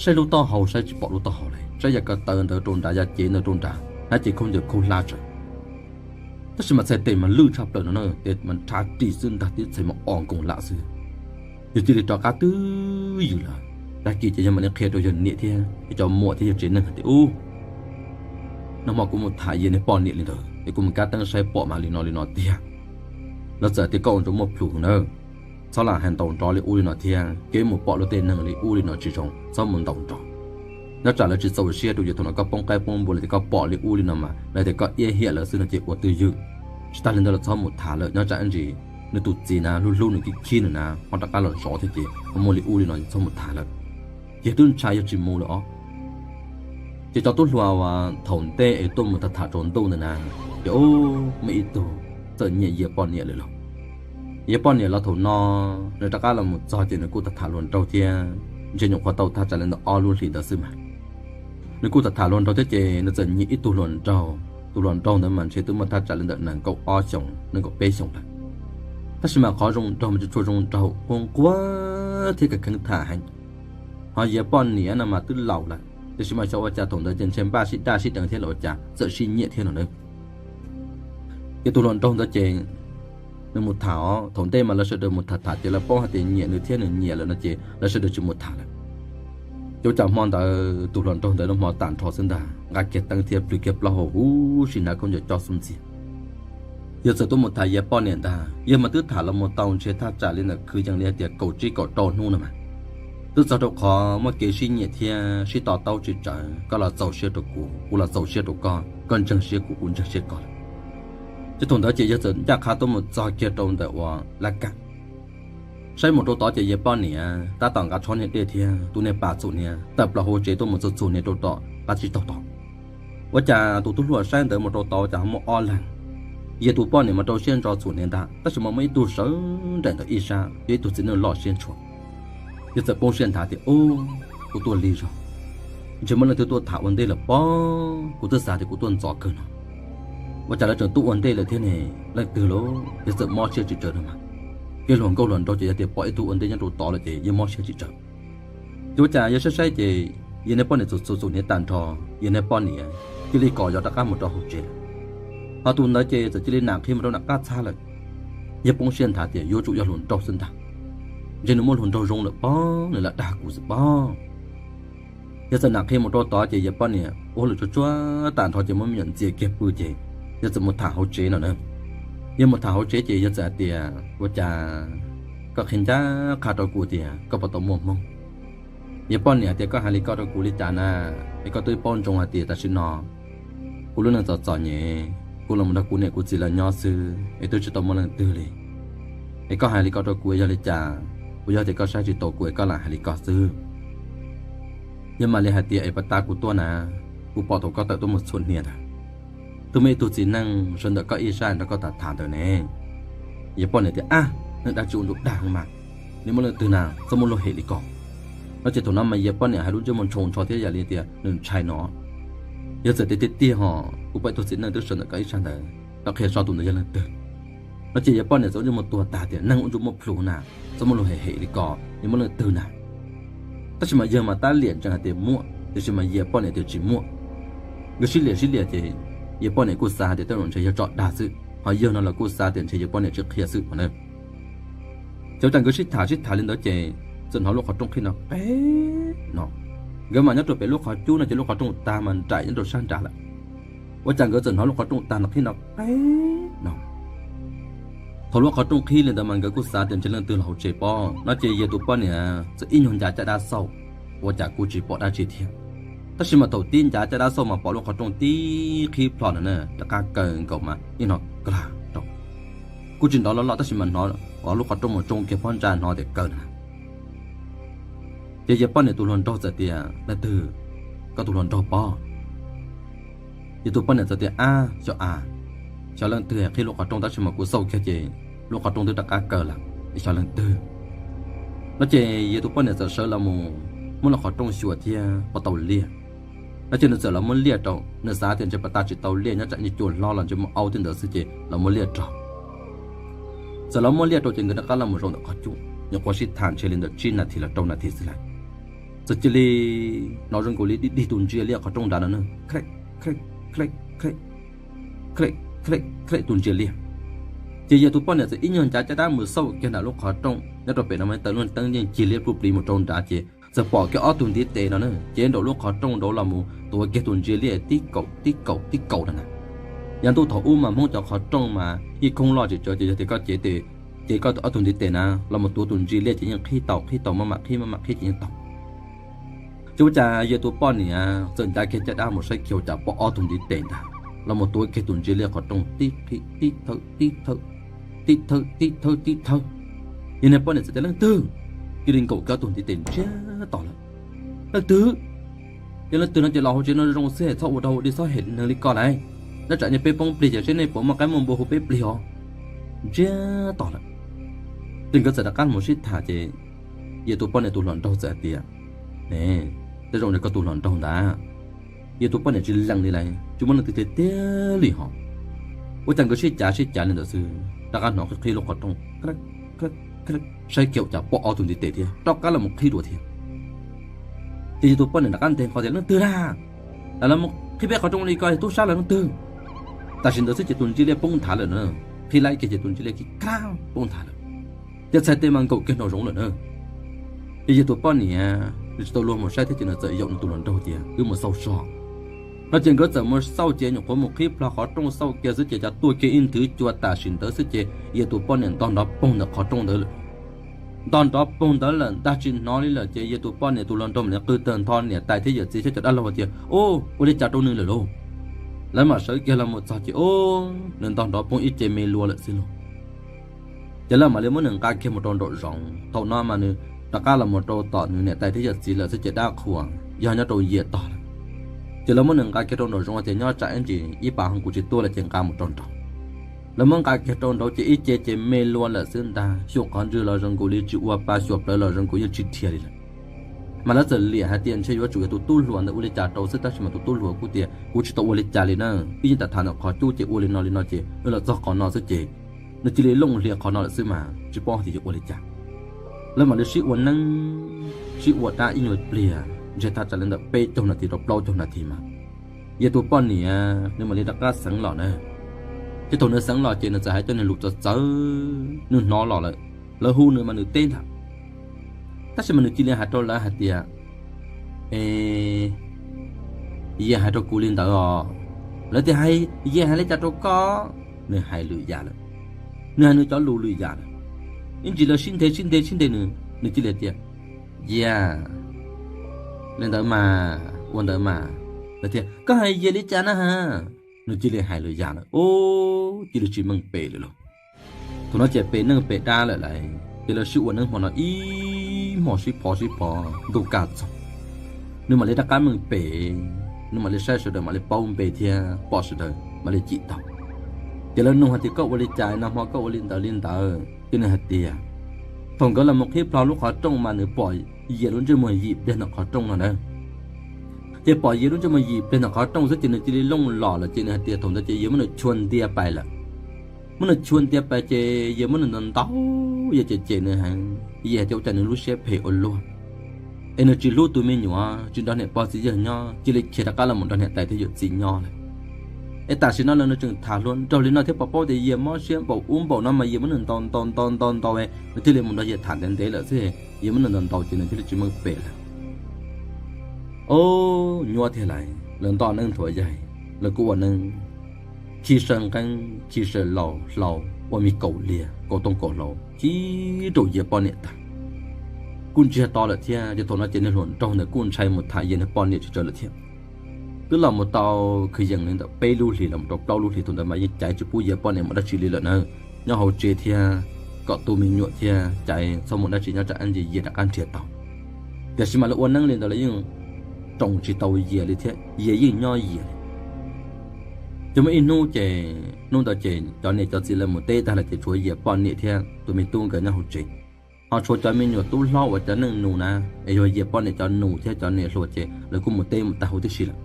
Saib lub taub hau saib tsis pom lub taub hau li, saib yav ko taw ntawd rau nrad, yav cev ntawd rau nrad, hab ces khaub ncaws khaub hlab tsawv. Tab sis mas txhais tes mas lwj tshaj plaws no na, tes mas rhav ris xwb ntag, tib txhais mas os nkoos lam xwb. Yus cia li rov qab twb ywm lawm, tag kis ces yog mam li qhia rau yog niam thiab yog cov muam thiab yog tsev neeg hais tias ub, nag hmo kuv mus tham Yias niag poj niam li ntawd es kuv mus kab teeb saib pom mas li no li no tiag. Lawv txawm tias koj ua ntsuav muaj plhus na, txhob lam hais ntaus nrov li ub li no thiab, kev mus pom luag tej neeg li ub li no tsis zoo, txhob mus ntaus nrov. Nyob tsam lawv tsis txaus siab rau yus, thaum no koj poob qaib poob npua los tias koj pom li ub li no mas lawv tias koj iab hiam lawv xwb no ces ua twj ywm, tsis tas li ntawd los txhob mus tham lawm. Nyob tsam ntsis nws tus txiv na hlub hlub nws khib khib nws na ho rov qab los zov thiab ces ho muaj li ub li no ces txhob mus tham lawm. Ces twb ntshai yog tsis mus lawm os. Ces cov tub hluas uas thaum ntej es tuaj mus tham tham tsaus ntuj ntawd na, ces muaj ib tug txawm nyiam yawg poj niam lawm lauj. Yawg poj niam los thaum no nws rov qab los mus txog ces nws kuj tham tham hluas nraug thiab, ntshe nyuam qhuav tau thaj tsam li ntawm ob lub hlis ntawd xwb mas. Nws kuj tham tham hluas nraug thiab ces nws txawm nyiam ib tug hluas nraug. Tus hluas nraug ntawd mas ntshe twb muaj thaj tsam li ntawm nees nkaum ob xyoos nees nkaum peb xyoos lawm. Tab sis mas qhov zoo nraug mas tsis tshua zoo nraug, quaj nquag thiab kheev kheev tham heev. Ho yawg poj niam no mas twb laus lawm tiam sis mas xyov ua cas thaum ntawd ces ntshe npaj sib daj sib deev thiab los ua cas txawm sib nyiam thiab no na. Ces tus hluas nraug ntawd ces nws mus tham os, thaum ntej mas lawv sawv daws mus tham tham ces lawv paub hais tias nyiam nws thiab nws nyiam lawm no ces lawv sawv daws tsis mus tham lawm. Ces ua cas hmo ntawd tus hluas nraug ntawd lub hmo tag nrho xwb ntag, nqa kiag teeb thiab plhws kiag plaub hau huv si hnav khaub ncaws coj xub ntxiag. Yawg txawm tuaj mus tham yawg poj niam ntag, yawg mas twb tham los mus tau ntshe thaj tsam li ntawm kwv yees li hais tias kaum tsib kaum rau hnub no mas, twb txog rau qhov muaj kev sib nyiam thiab sib to taub tsis tsawv, koj los txaus siab rau kuv, kuv los txaus siab rau koj, koj ntseeg siab kuv, kuv ntseeg siab koj lawm. Ces thaum ntawd ces yawg txawm ncaj qha tuaj mus txog kiag rau ntawm uas laj kam, saib mus rau tod ces yawg poj niam tab tom nqa tshob niag dej thiab tus niag pas txhuam niag tawm plaws hauv tsev tuaj mus txhuam txhuam niag rau tom qab tsib taug tod. Ua cas tus tub hluas saib ntawd mus rau tod ua cas ho muaj ob leeg. Yawg tus poj niam mas rau siab ntso txhuam niag ntag, tab sis mas muaj ib tug sawv nraim ntawm ib sab, yog ib tug txiv neej loj siab ntshua. Yawg txawm poob siab nthav tias, Ub, kuv tuaj lig zog, ntshe muaj leej twg tuaj tham ua ntej lawm pob, kuv twb xav tias kuv tuaj ntxov kawg no, ua cas lawv tseem tuaj ua ntej lawm thiab ne, leej twg lauj? Yawg txawm mob siab tsis tsawg no mas. Kev hluas nkauj hluas nraug ces yog tias pom ib tug ua ntej nyob rau tod lawm ces yeej mob siab tsis tsawg. Ces ua cas yawg saib saib ces yawg niag poj niam txhuam txhuam niag tag nrho, yawg niag poj niam cia li kom yov rov qab mus rau hauv tsev lawm. Ho tus ntawd ces txawm cia li nam qhia mus rau nram qab txhab lawm. Yawg poob siab nthav tias yuav tsum yog hluas nraug xwb ntag, ntshe nws muaj hluas nraug zoo lawm pob, nws lam dag kuv xwb pob. Yawg txawm nam qhia mus rau tod ces yawg poj niam ua hauj lwm tsuag tsuag tag nrho ces muab me nyuam ntxias kiag pw ces yawg txawm mus tham hauv tsev no na. Yawg mus tham hauv tsev ces yawg txawm hais tias, Ua cas koj qhia ncaj qha rau kuv tias koj puas tau muaj hmoob? Yawg poj niam hais tias, Koj hais li ko rau kuv li cas na? Es koj twb paub ntsoov hais tias tam sim no kuv lub neej txom txom nyem, kuv los nrog kuv niam kuv txiv lawv nyob xwb es twb tsis tau muaj leej twg li. Es koj hais li ko rau kuv yog li cas? Puas yog tias koj saib tsis taus kuv es koj lam hais li ko xwb? Yawg mam li hais tias, Es pas tas kuv tuaj na, kuv pom thaum koj tawm tuaj mus txhuam niag ntawd, twb muaj ib tug txiv neej sawv ntawm koj ib sab nrog koj tham tham ntawd ne. Yawg poj niam tias, Ab, neeg dab tsi ua ntu dag mas, nws muaj leej twg na, txhob muaj lub hem li ko. No ces thaum no mas yawg poj niam hais lub ntsej muag ntshoo ntsho thiab yam li tias nws ntshai no. Yawg txawm tias, Tiag tiag ho, kuv pom ib tug txiv neej twb sawv ntawm koj ib sab ntawd, koj qhia tso tus ntawd yog leej twg? No ces yawg poj niam txawm ua ntsej muag tuag tas tias, Neeg ua ntsej muag plhus na, txhob muaj lub hem hem li ko, nws muaj leej twg na? Tab sis mas yawg mas tab liam ntsees hais tias muaj, tiam sis mas yawg poj niam tias tsis muaj. Nkawd sib liam sib liam ces yawg poj niam kuj xav hais tias tej zaum ntshe yawg tso dag xwb, ho yawg no los kuj xav tias ntshe yawg poj niam tsis qhia xwb no na. Ces ua cas nkawd sib tham sib tham li ntawd ces txawm hnov lub qhov rooj qhib no qeb no. Nkawd mas nyob rau pem lub qhov cub no ces lub qhov rooj tag mas nraim nyob rau sab nrad lawm. Ua cas nkawd txawm hnov lub qhov rooj tag no qhib no qeb no. Thaum lub qhov rooj qhib li ntawd mas nkawd kuj xav tias ntshe leej twg los hauv tsev pob no ces yawg tus poj niam txawm ib nyuag ncav caj dab xauj, ua cas kuj tsis pom dab tsi thiab. Tab sis mas thaum tib ncav caj dab xauj mas pom lub qhov rooj tib qhib plho no na, rov qab kaw nkaus mas ib hnov klag rau. Kuj tsis nrov loj loj tab sis mas hnov lub qhov rooj mus tsoo kiag phab ntsa hnov tias kaw na. Ces yawg poj niam tus hluas nraug txawm tias, Leej twg? Koj tus hluas nraug pob? Yawg tus poj niam txawm tias, Ab, xyov a, xyov leej twg qhib lub qhov rooj tab sis mas kuv xauj kiag ces lub qhov rooj twb rov qab kaw lawm, xyov leej twg. No ces yawg tus poj niam txawm sawv los mus muab lub qhov rooj xyuas thiab puas tau liaj. No ces nws txawm los muab liaj rau, nws xav tias ntshe pas tas tsis tau liaj nyob tsam cua hlob los ntshe muaj aub tej ntawd xwb ces los muab liaj rau. Txawm los muab liaj rau ces nkawd rov qab los mus zaum ntawm qhov cub, nyuam qhuav sib tham ntshe li ntawm tsib nas this los rau nas this xwb lawm, txawm cia li hnov zoo nkaus li dig dig tus ntsia liaj qhov rooj nrad no na, khlem khlem khlem khlem khlem khlem tus ntsia liaj. Ces yawg tus poj niam txawm ib nyuag ncav caj dab mus xauj kiag nram lub qhov rooj nyob rau pem no mas taws lub teeb yeej cig liab pluj plis mus rau nrad ces txawm pom kiag ob tug ntiv tes no na, ces nraum lub qhov rooj nraud los mus tuav kiag tus ntsia liaj tib kaum tib kaum tib kaum no na. Yav ntuj thaum ub mas Hmoob cov qhov rooj mas yeej khoob loj tsis tsawg ces yog tias koj cev tes, cev koj ob tug ntiv tes na los mus tuav tus ntsia liaj ces yeej qhib tau, qhib tau, maj mam qhib maj mam qhib ces yeej tau. Ces ua cas Yias tus poj niam txawm ncav kiag caj dab mus saib kiag ua cas pom ob tug ntiv tes ntag los mus tuav kiag tus ntsia liaj qhov rooj tib qhib tib thawb tib thawb, tib thawb tib thawb tib thawb. Yog niag poj niam txawm tias, Leej twg? Cia li nkaum kiag ob tug ntiv tes ntsiag to lawm. Leej twg? Yog leej twg no ces los hauv tsev no zoo xwb, txhob ua rau ua dig, txhob hem neeg li ko lauj. Nyob tsam nyob peb poob plig ces seb nej puas muaj qaib muaj npua hu peb plig os. Ntsiag to lawm. Ces nkawd txawm rov qab mus sib tham ces Yias tus poj niam tus hluas nraug txawm hais tias, Tej zaum yog koj tus hluas nraug ntag. Yias tus poj niam tsis lees li lawm, tsis muaj leej twg tiag tiag li hos. Ua cas nkawd sib cav sib cav li ntawd xwb rov qab hnov qhib lub qhov rooj, saib kiag ua cas pom ob tug ntiv tes thiab rov qab los mus qhib dua thiab. Ces Yias tus poj niam rov qab nteg nqho tias, Leej twg na? Lam los qhib peb qhov rooj li ko tub sab lawm leej twg? Tam sim ntawd xwb ces tus ntsia liaj poob nthav lawm na. Qhib laib kiag ces tus ntsia liaj kib kab poob nthav lawm. Ces txhais tes mas nkaum kiag nraum zoov lawm na. Ces Yias tus poj niam nws tsis tau luag mus saib thiab ces nws txawm yaum nws tus hluas nraug tias, Wb mus xauj so. No ces nkawd txawm mus xauj ces nyuam qhuav mus qhib plho qhov rooj xauj kiag xwb ces cas tuaj kiag ib nthwv cua tam sim ntawd xwb ces Yias tus poj niam ntog nrov poog ntawm qhov rooj ntawd lawm. Ntog nrov poog ntawd lawm ntag tsis hnov li lawm ces Yias tus poj niam tus hluas nraug mam li qw tawg ntho niam tais thiab yawm txiv thiab cov dab laug tias, Ub, ua li cas rau nws lawm lauj? Lawv mam sawv kiag los mus txog ces, Ub, nws ntog nrov poog ib ce me lua lawm xwb lauj. Ces lawv mam li muab nws nqa kiag mus rau nraum zoov. Thaum no mas nws rov qab los mus rau tom nws niam tais thiab yawm txiv lawm xwb ces dab qhuas yog nyob rau Yias tog lawm. Ces lawv muab nws nqa kiag rau nraum zoov tias, Nyob tsam ib ntsis ib pas ho kuv tsis tuaj lawm ces nqa mus rau nraud. Lawv muab nqa kiag rau nraud ces ib ce ces me lua lawm xwb ntag, xyuam qhov ntswg los zoo nkaus li tsis ua pa, xyuam plawv los zoo nkaus yeej tsis dhia li lawm. Mas lawv txawm liam hais tias ntshe yuav tsum yog tus tub hluas ntawd ua li cas rau xwb, tab sis mas tus tub hluas kuj tias, Kuv tsis tau ua li cas li na, ib yeej tam tham ntawm qhov cub ces ua li no li no ces wb los txog qhov no xwb ces nws cia li looj hlias qhov no lawm xwb mas tsis paub tias yuav ua li cas. Lawv mam li sib ua neeb sib ua dab ib nyuag pliag ntshe thaj tsam li ntawm peb caug nas this rau plaub caug nas this mas Yias tus poj niam nws mam li rov qab xeev los na. Ces thaum nws xeev los ces nws txawm hais cov niag lus txawv txawv, nws hnov los lawm, lawv hu nws mas nws teb ntag. Tab sis mas nws cia li hais rau lawv hais tias, E, Yias hais rau kuv li ntawd os. Lawv tias, Hais, Yias hais li cas rau koj? Nws hais lwm yam lawm, nws hais nws cov lus lwm yam lawm. Ib ntsis lawv sib ntes sib ntes sib ntes nws, nws cia li tias, Yias, li ntawd mas ua ntawd mas. Lawv tias, Koj hais Yias li cas na ha? Nws cia li hais lwm yam lawm, ub, cia li tsis meej pem lawm lauj. Thaum no ces pem neej pem dab lawm lauj, ces lawv sib ua neeb hmo no ib hmos sib phov sib phov ntuj kaj txoog. Nws mam li rov qab meej pem, nws mam li saib sawv daws mam li paub npe thiab pom sawv daws mam li cim tau. Ces lawv nug hais tias, Koj ua li cas no hmo koj ua li ntawd li ntawd? Ces nws hais tias, thaum nkawd los mus qhib plho lub qhov rooj mas nws pom Yias lub ntsej muag yim pliag ntawm qhov rooj no na. Ces pom Yias lub ntsej muag yim pliag ntawm qhov rooj xwb ces nws cia li looj los lawm ces nws hais tias thaum ntawd ces Yias muab nws chua ntiag pais lawm. Muab nws chua ntiag pais ces Yias muab nws ntaus ntaus, Yias cem cem nws heev, Yias hais tias ua cas nws lub siab phem ua luaj, es nws tsis hlub tus me nyuam, tsis nrog niam pog txiv yawg nyob, cia li khiav rov qab los mus nrog niam tais thiab yawm txiv nyob lawm. Es tam sim no los nws tseem tham hluas nraug li no thiab, puas paub tias Yias mob siab npaum ub npaum no mas Yias muab nws ntaus ntaus ntaus ntaus ntaus, nws thiaj li mus nrog Yias tham ntev ntev lawm xwb. Yias muab nws ntaus ntaus ces nws thiaj li tsis meej pem lawm. Ob, nyuaj thiab lauj, lawv nto neeb nthuav yaig, lawv kuj ua neeb khi saw nqeeb khi saw laus hlau, ua me kaum liag kaum tooj kaum hlau khi rau Yias poj niam tag. Kuj ntsiag to lawm thiab, ces thaum no ces niag hluas nraug ntawd kuj ntshai mus tham Yias niag poj niam tsis tsawg lawm thiab. Twb los mus tau kwv yees li ntawm peb lub hlis los mus rau plaub lub hlis, thaum ntawd mas yeej caiv tsis pub Yias poj niam mus dab tsi li lawm na, nyob hauv tsev thiab kom tu me nyuam thiab caiv txhob mus dab tsi nyob tsam ib ntsis Yias rov qab nrhiav tau. Tiam sis mas lawv ua neeb li ntawd lawv yeej roos tsis tau Yias li thiab, Yias yeej nyob Yias li. Ces muaj ib hnub ces hnub ntawd ces cov niam cov txiv lawv mus teb tag lawm ces tshuav Yias poj niam thiab tus me tub nkawd nyob hauv tsev, ho tshuav cov me nyuam tub hlob uas cov neej nus na, es yog Yias poj niam cov nus thiab cov niam hluas ces lawv kuj mus teb mus tag huv tib si lawm.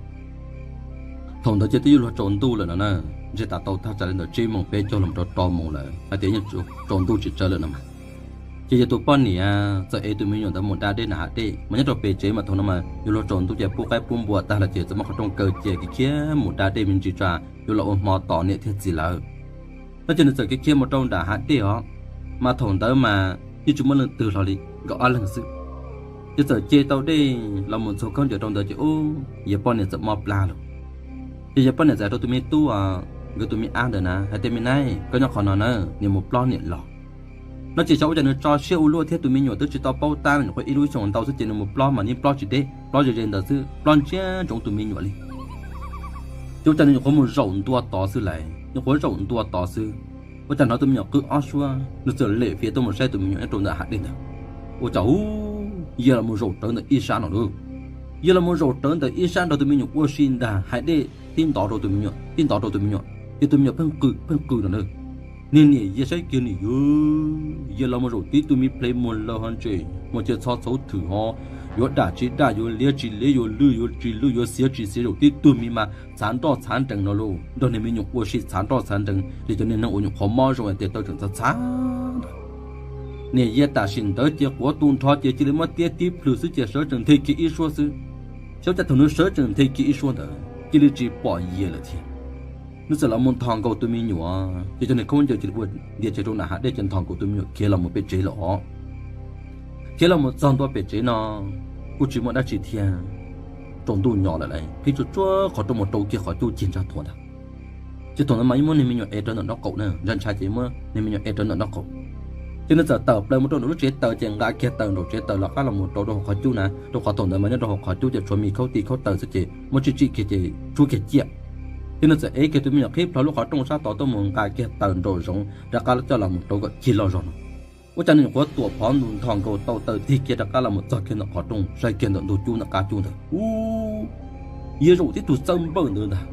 Thaum ntawd ces twb yuav luag tsaus ntuj lawm no na, ntshe tas tau thaj tsam li ntawm tsib moos peb caug los rau rau moos lawm hais tias yeej tsaus ntuj tsis tsawg lawm no mas. Ces Yias tus poj niam txawm ev tus me nyuam ntawd mus da dej nram hav dej, mas nyob rau pem tsev mas thaum no mas yuav luag tsaus ntuj ces pub qaib pub npua tag lawm ces txawm muab qhov rooj kaw cia khiav mus da dej me ntsis tso yuav los ua hmo tos niam thiab txiv lawv. No ces nws txawm khiav khiav mus rau nram hav dej os, mas thaum ntawd mas yeej tsis muaj leej twg hlo li, nkawd ob leeg xwb. Ces txawm ce tau dej los mus txog khaub ncaws rau ntawd ces ub, Yias poj niam txawm mob plab lawm. Ces Yias poj niam txawm hais rau tus me tub, nkawd tus me ab ntawd na hais tias, Me nab, koj nyob qhov no na, niam mus plob niam los. No ces xyov ua cas nws tso siab ua luaj thiab tus me nyuam twb tsis tau paub tab, nyuam qhuav ib lub xyoo ntau xwb ces nws mus plob mas yeej plob tsis deb, plob ze ze ntawd xwb, plob ntsia ntsoov tus me nyuam li. Ces ua cas nws nyuam qhuav mus zaum ntua tod xwb lawm, nyuam qhuav zaum ntua tod xwb, ua cas hnov tus me nyuam qw ob suab, nws txawm lem fiav tuaj mus saib tus me nyuam nyob rau ntawm hav dej ntawd. Ua cas ub, Yias los mus zaum rawv ntawm ib sab no lauj. Yias los mus zaum rawv ntawm ib sab nrog tus me nyuam ua si ntag, hav dej tib ntov rau tus me nyuam, tib ntov rau tus me nyuam, ces tus me nyuam pheej qw pheej qw no na. Niag niam Yias saib kiag nws yuav, Yias los mus zaum tib tug me ple muag lawm ho ntses, muag cia txhob txhauv thwm ho, yuav dam tsis dam, yuav liab tsis liab, yuav lwj yuav tsis lwj, yuav xiav tsis xiav, zaum tib tug me mas txhav nroj txhav nrees no lauj, nrog niag me nyuam ua si txhav nroj txhav nrees, ces cov niag neeg uas nyuam qhuav mob zoo tias tawv tseem txhav txhav. Niam Yias tam sim ntawd ces quav tu nrho ces cia li muab tiab tib plhws xwb ces sawv tsees nthe kiag ib suab xwb. Xyov cas thaum nws sawv tsees nthe kiag ib suab ntawd cia li tsis pom Yias lawm thiab. Nws txawm los mus nthos nkaus tus me nyuam, ces cov niag khaub ncaws cia li ua ntiav tshais rau nram hav dej ces nthos nkaus tus me nyuam khiav los mus pem tsev lawm os. Khiav los mus txog ntua pem tsev no kuj tsis muaj dab tsi thiab, tsaus ntuj nyo lawm lauj, qhib tsuag tsuag qhov rooj mus rau kiag qhov cub cig ntsa thuav ntag. Ces thaum ntawd mas yeej muab niag me nyuam ev rawv ntawm nraub qaum na, ntshai ntshai ces muab niag me nyuam ev rawv ntawm nraub qaum. Ces nws txawm tawm plaws mus rau nraum lub tsev taws ces nqa kiag taws nraum tsev taws los qab los mus rau rau hauv qhov cub na, rau qhov thaum ntawd mas nyob rau hauv qhov cub ces tshuav me khaub ti khaub taws xwb ces muab tsij tsij kiag ces tshuab kiag ciaj. Ces nws txawm ev kiag tus me nyuam qhib plho lub qhov rooj sab tod tuaj mus nqa kiag taws nraum zoov rov qab coj los mus rau kom cig loj zog no. Ua cas nws nyuam qhuav tuam phov ntus nthos nkaus tau taws tig kiag rov qab los mus txog kiag ntawm qhov rooj saib kiag ntawm ntug cub ntawm qab cub ntawd ub, Yias zaum tib tug txawb npawj ntawd ntag.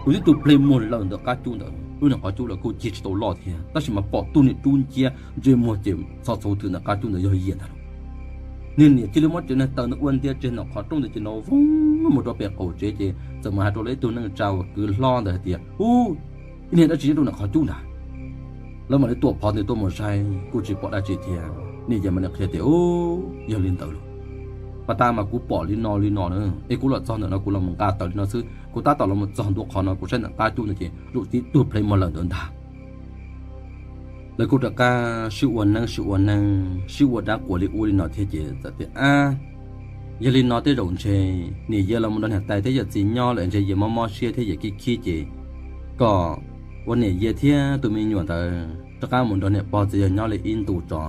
Zaum tib tug ple muag lawm ntawm qab cub ntawd, lub niag qhov cub los kuj cig tsis tau loj thiab tab sis mas pom tug niag dub nciab ntsej muag ces txhob txhauv thwm ntawm qab cub ntawd yog Yias ntag lauj. Niag niam cia li muab cov niag taws ntawd ua ntiav tseg ntawm qhov rooj ntawd ces nrov voog mus rau pem qaum tsev ces txawm mus hais rau lawv ib tug neej tsa uas kwv hlob ntawd hais tias ub, ib niag dab tsi nyob rau ntawm qhov cub ntag. Lawv mam li tuam phov ntws tuaj mus saib kuj tsis pom dab tsi thiab. Niam Yias mam li qhia tias ub, yog li ntawd lauj, pas tas mas kuv pom li no li no na, es kuv los txog ntawm no kuv los mus nqa taws li no xwb, kuv tab tom los mus txog ntua qhov no kuv saib ntawm qab cub ntawd ces zaum tib tug ple muag lawm ntawd ntag. Lawv kuj rov qab sib ua neeb sib ua neeb sib ua dab quas li ub li no thiab ces txawm tias ab, yog li no tej zaum ntshe niam Yias los mus nrog niam tais thiab yawm txiv nyob lawm ntshe Yias mob mob siab thiab Yias khib khib ces kom ua niam Yias thiab tus me nyuam ntawd rov qab mus nrog niam pog txiv yawg nyob li ib ntus tso,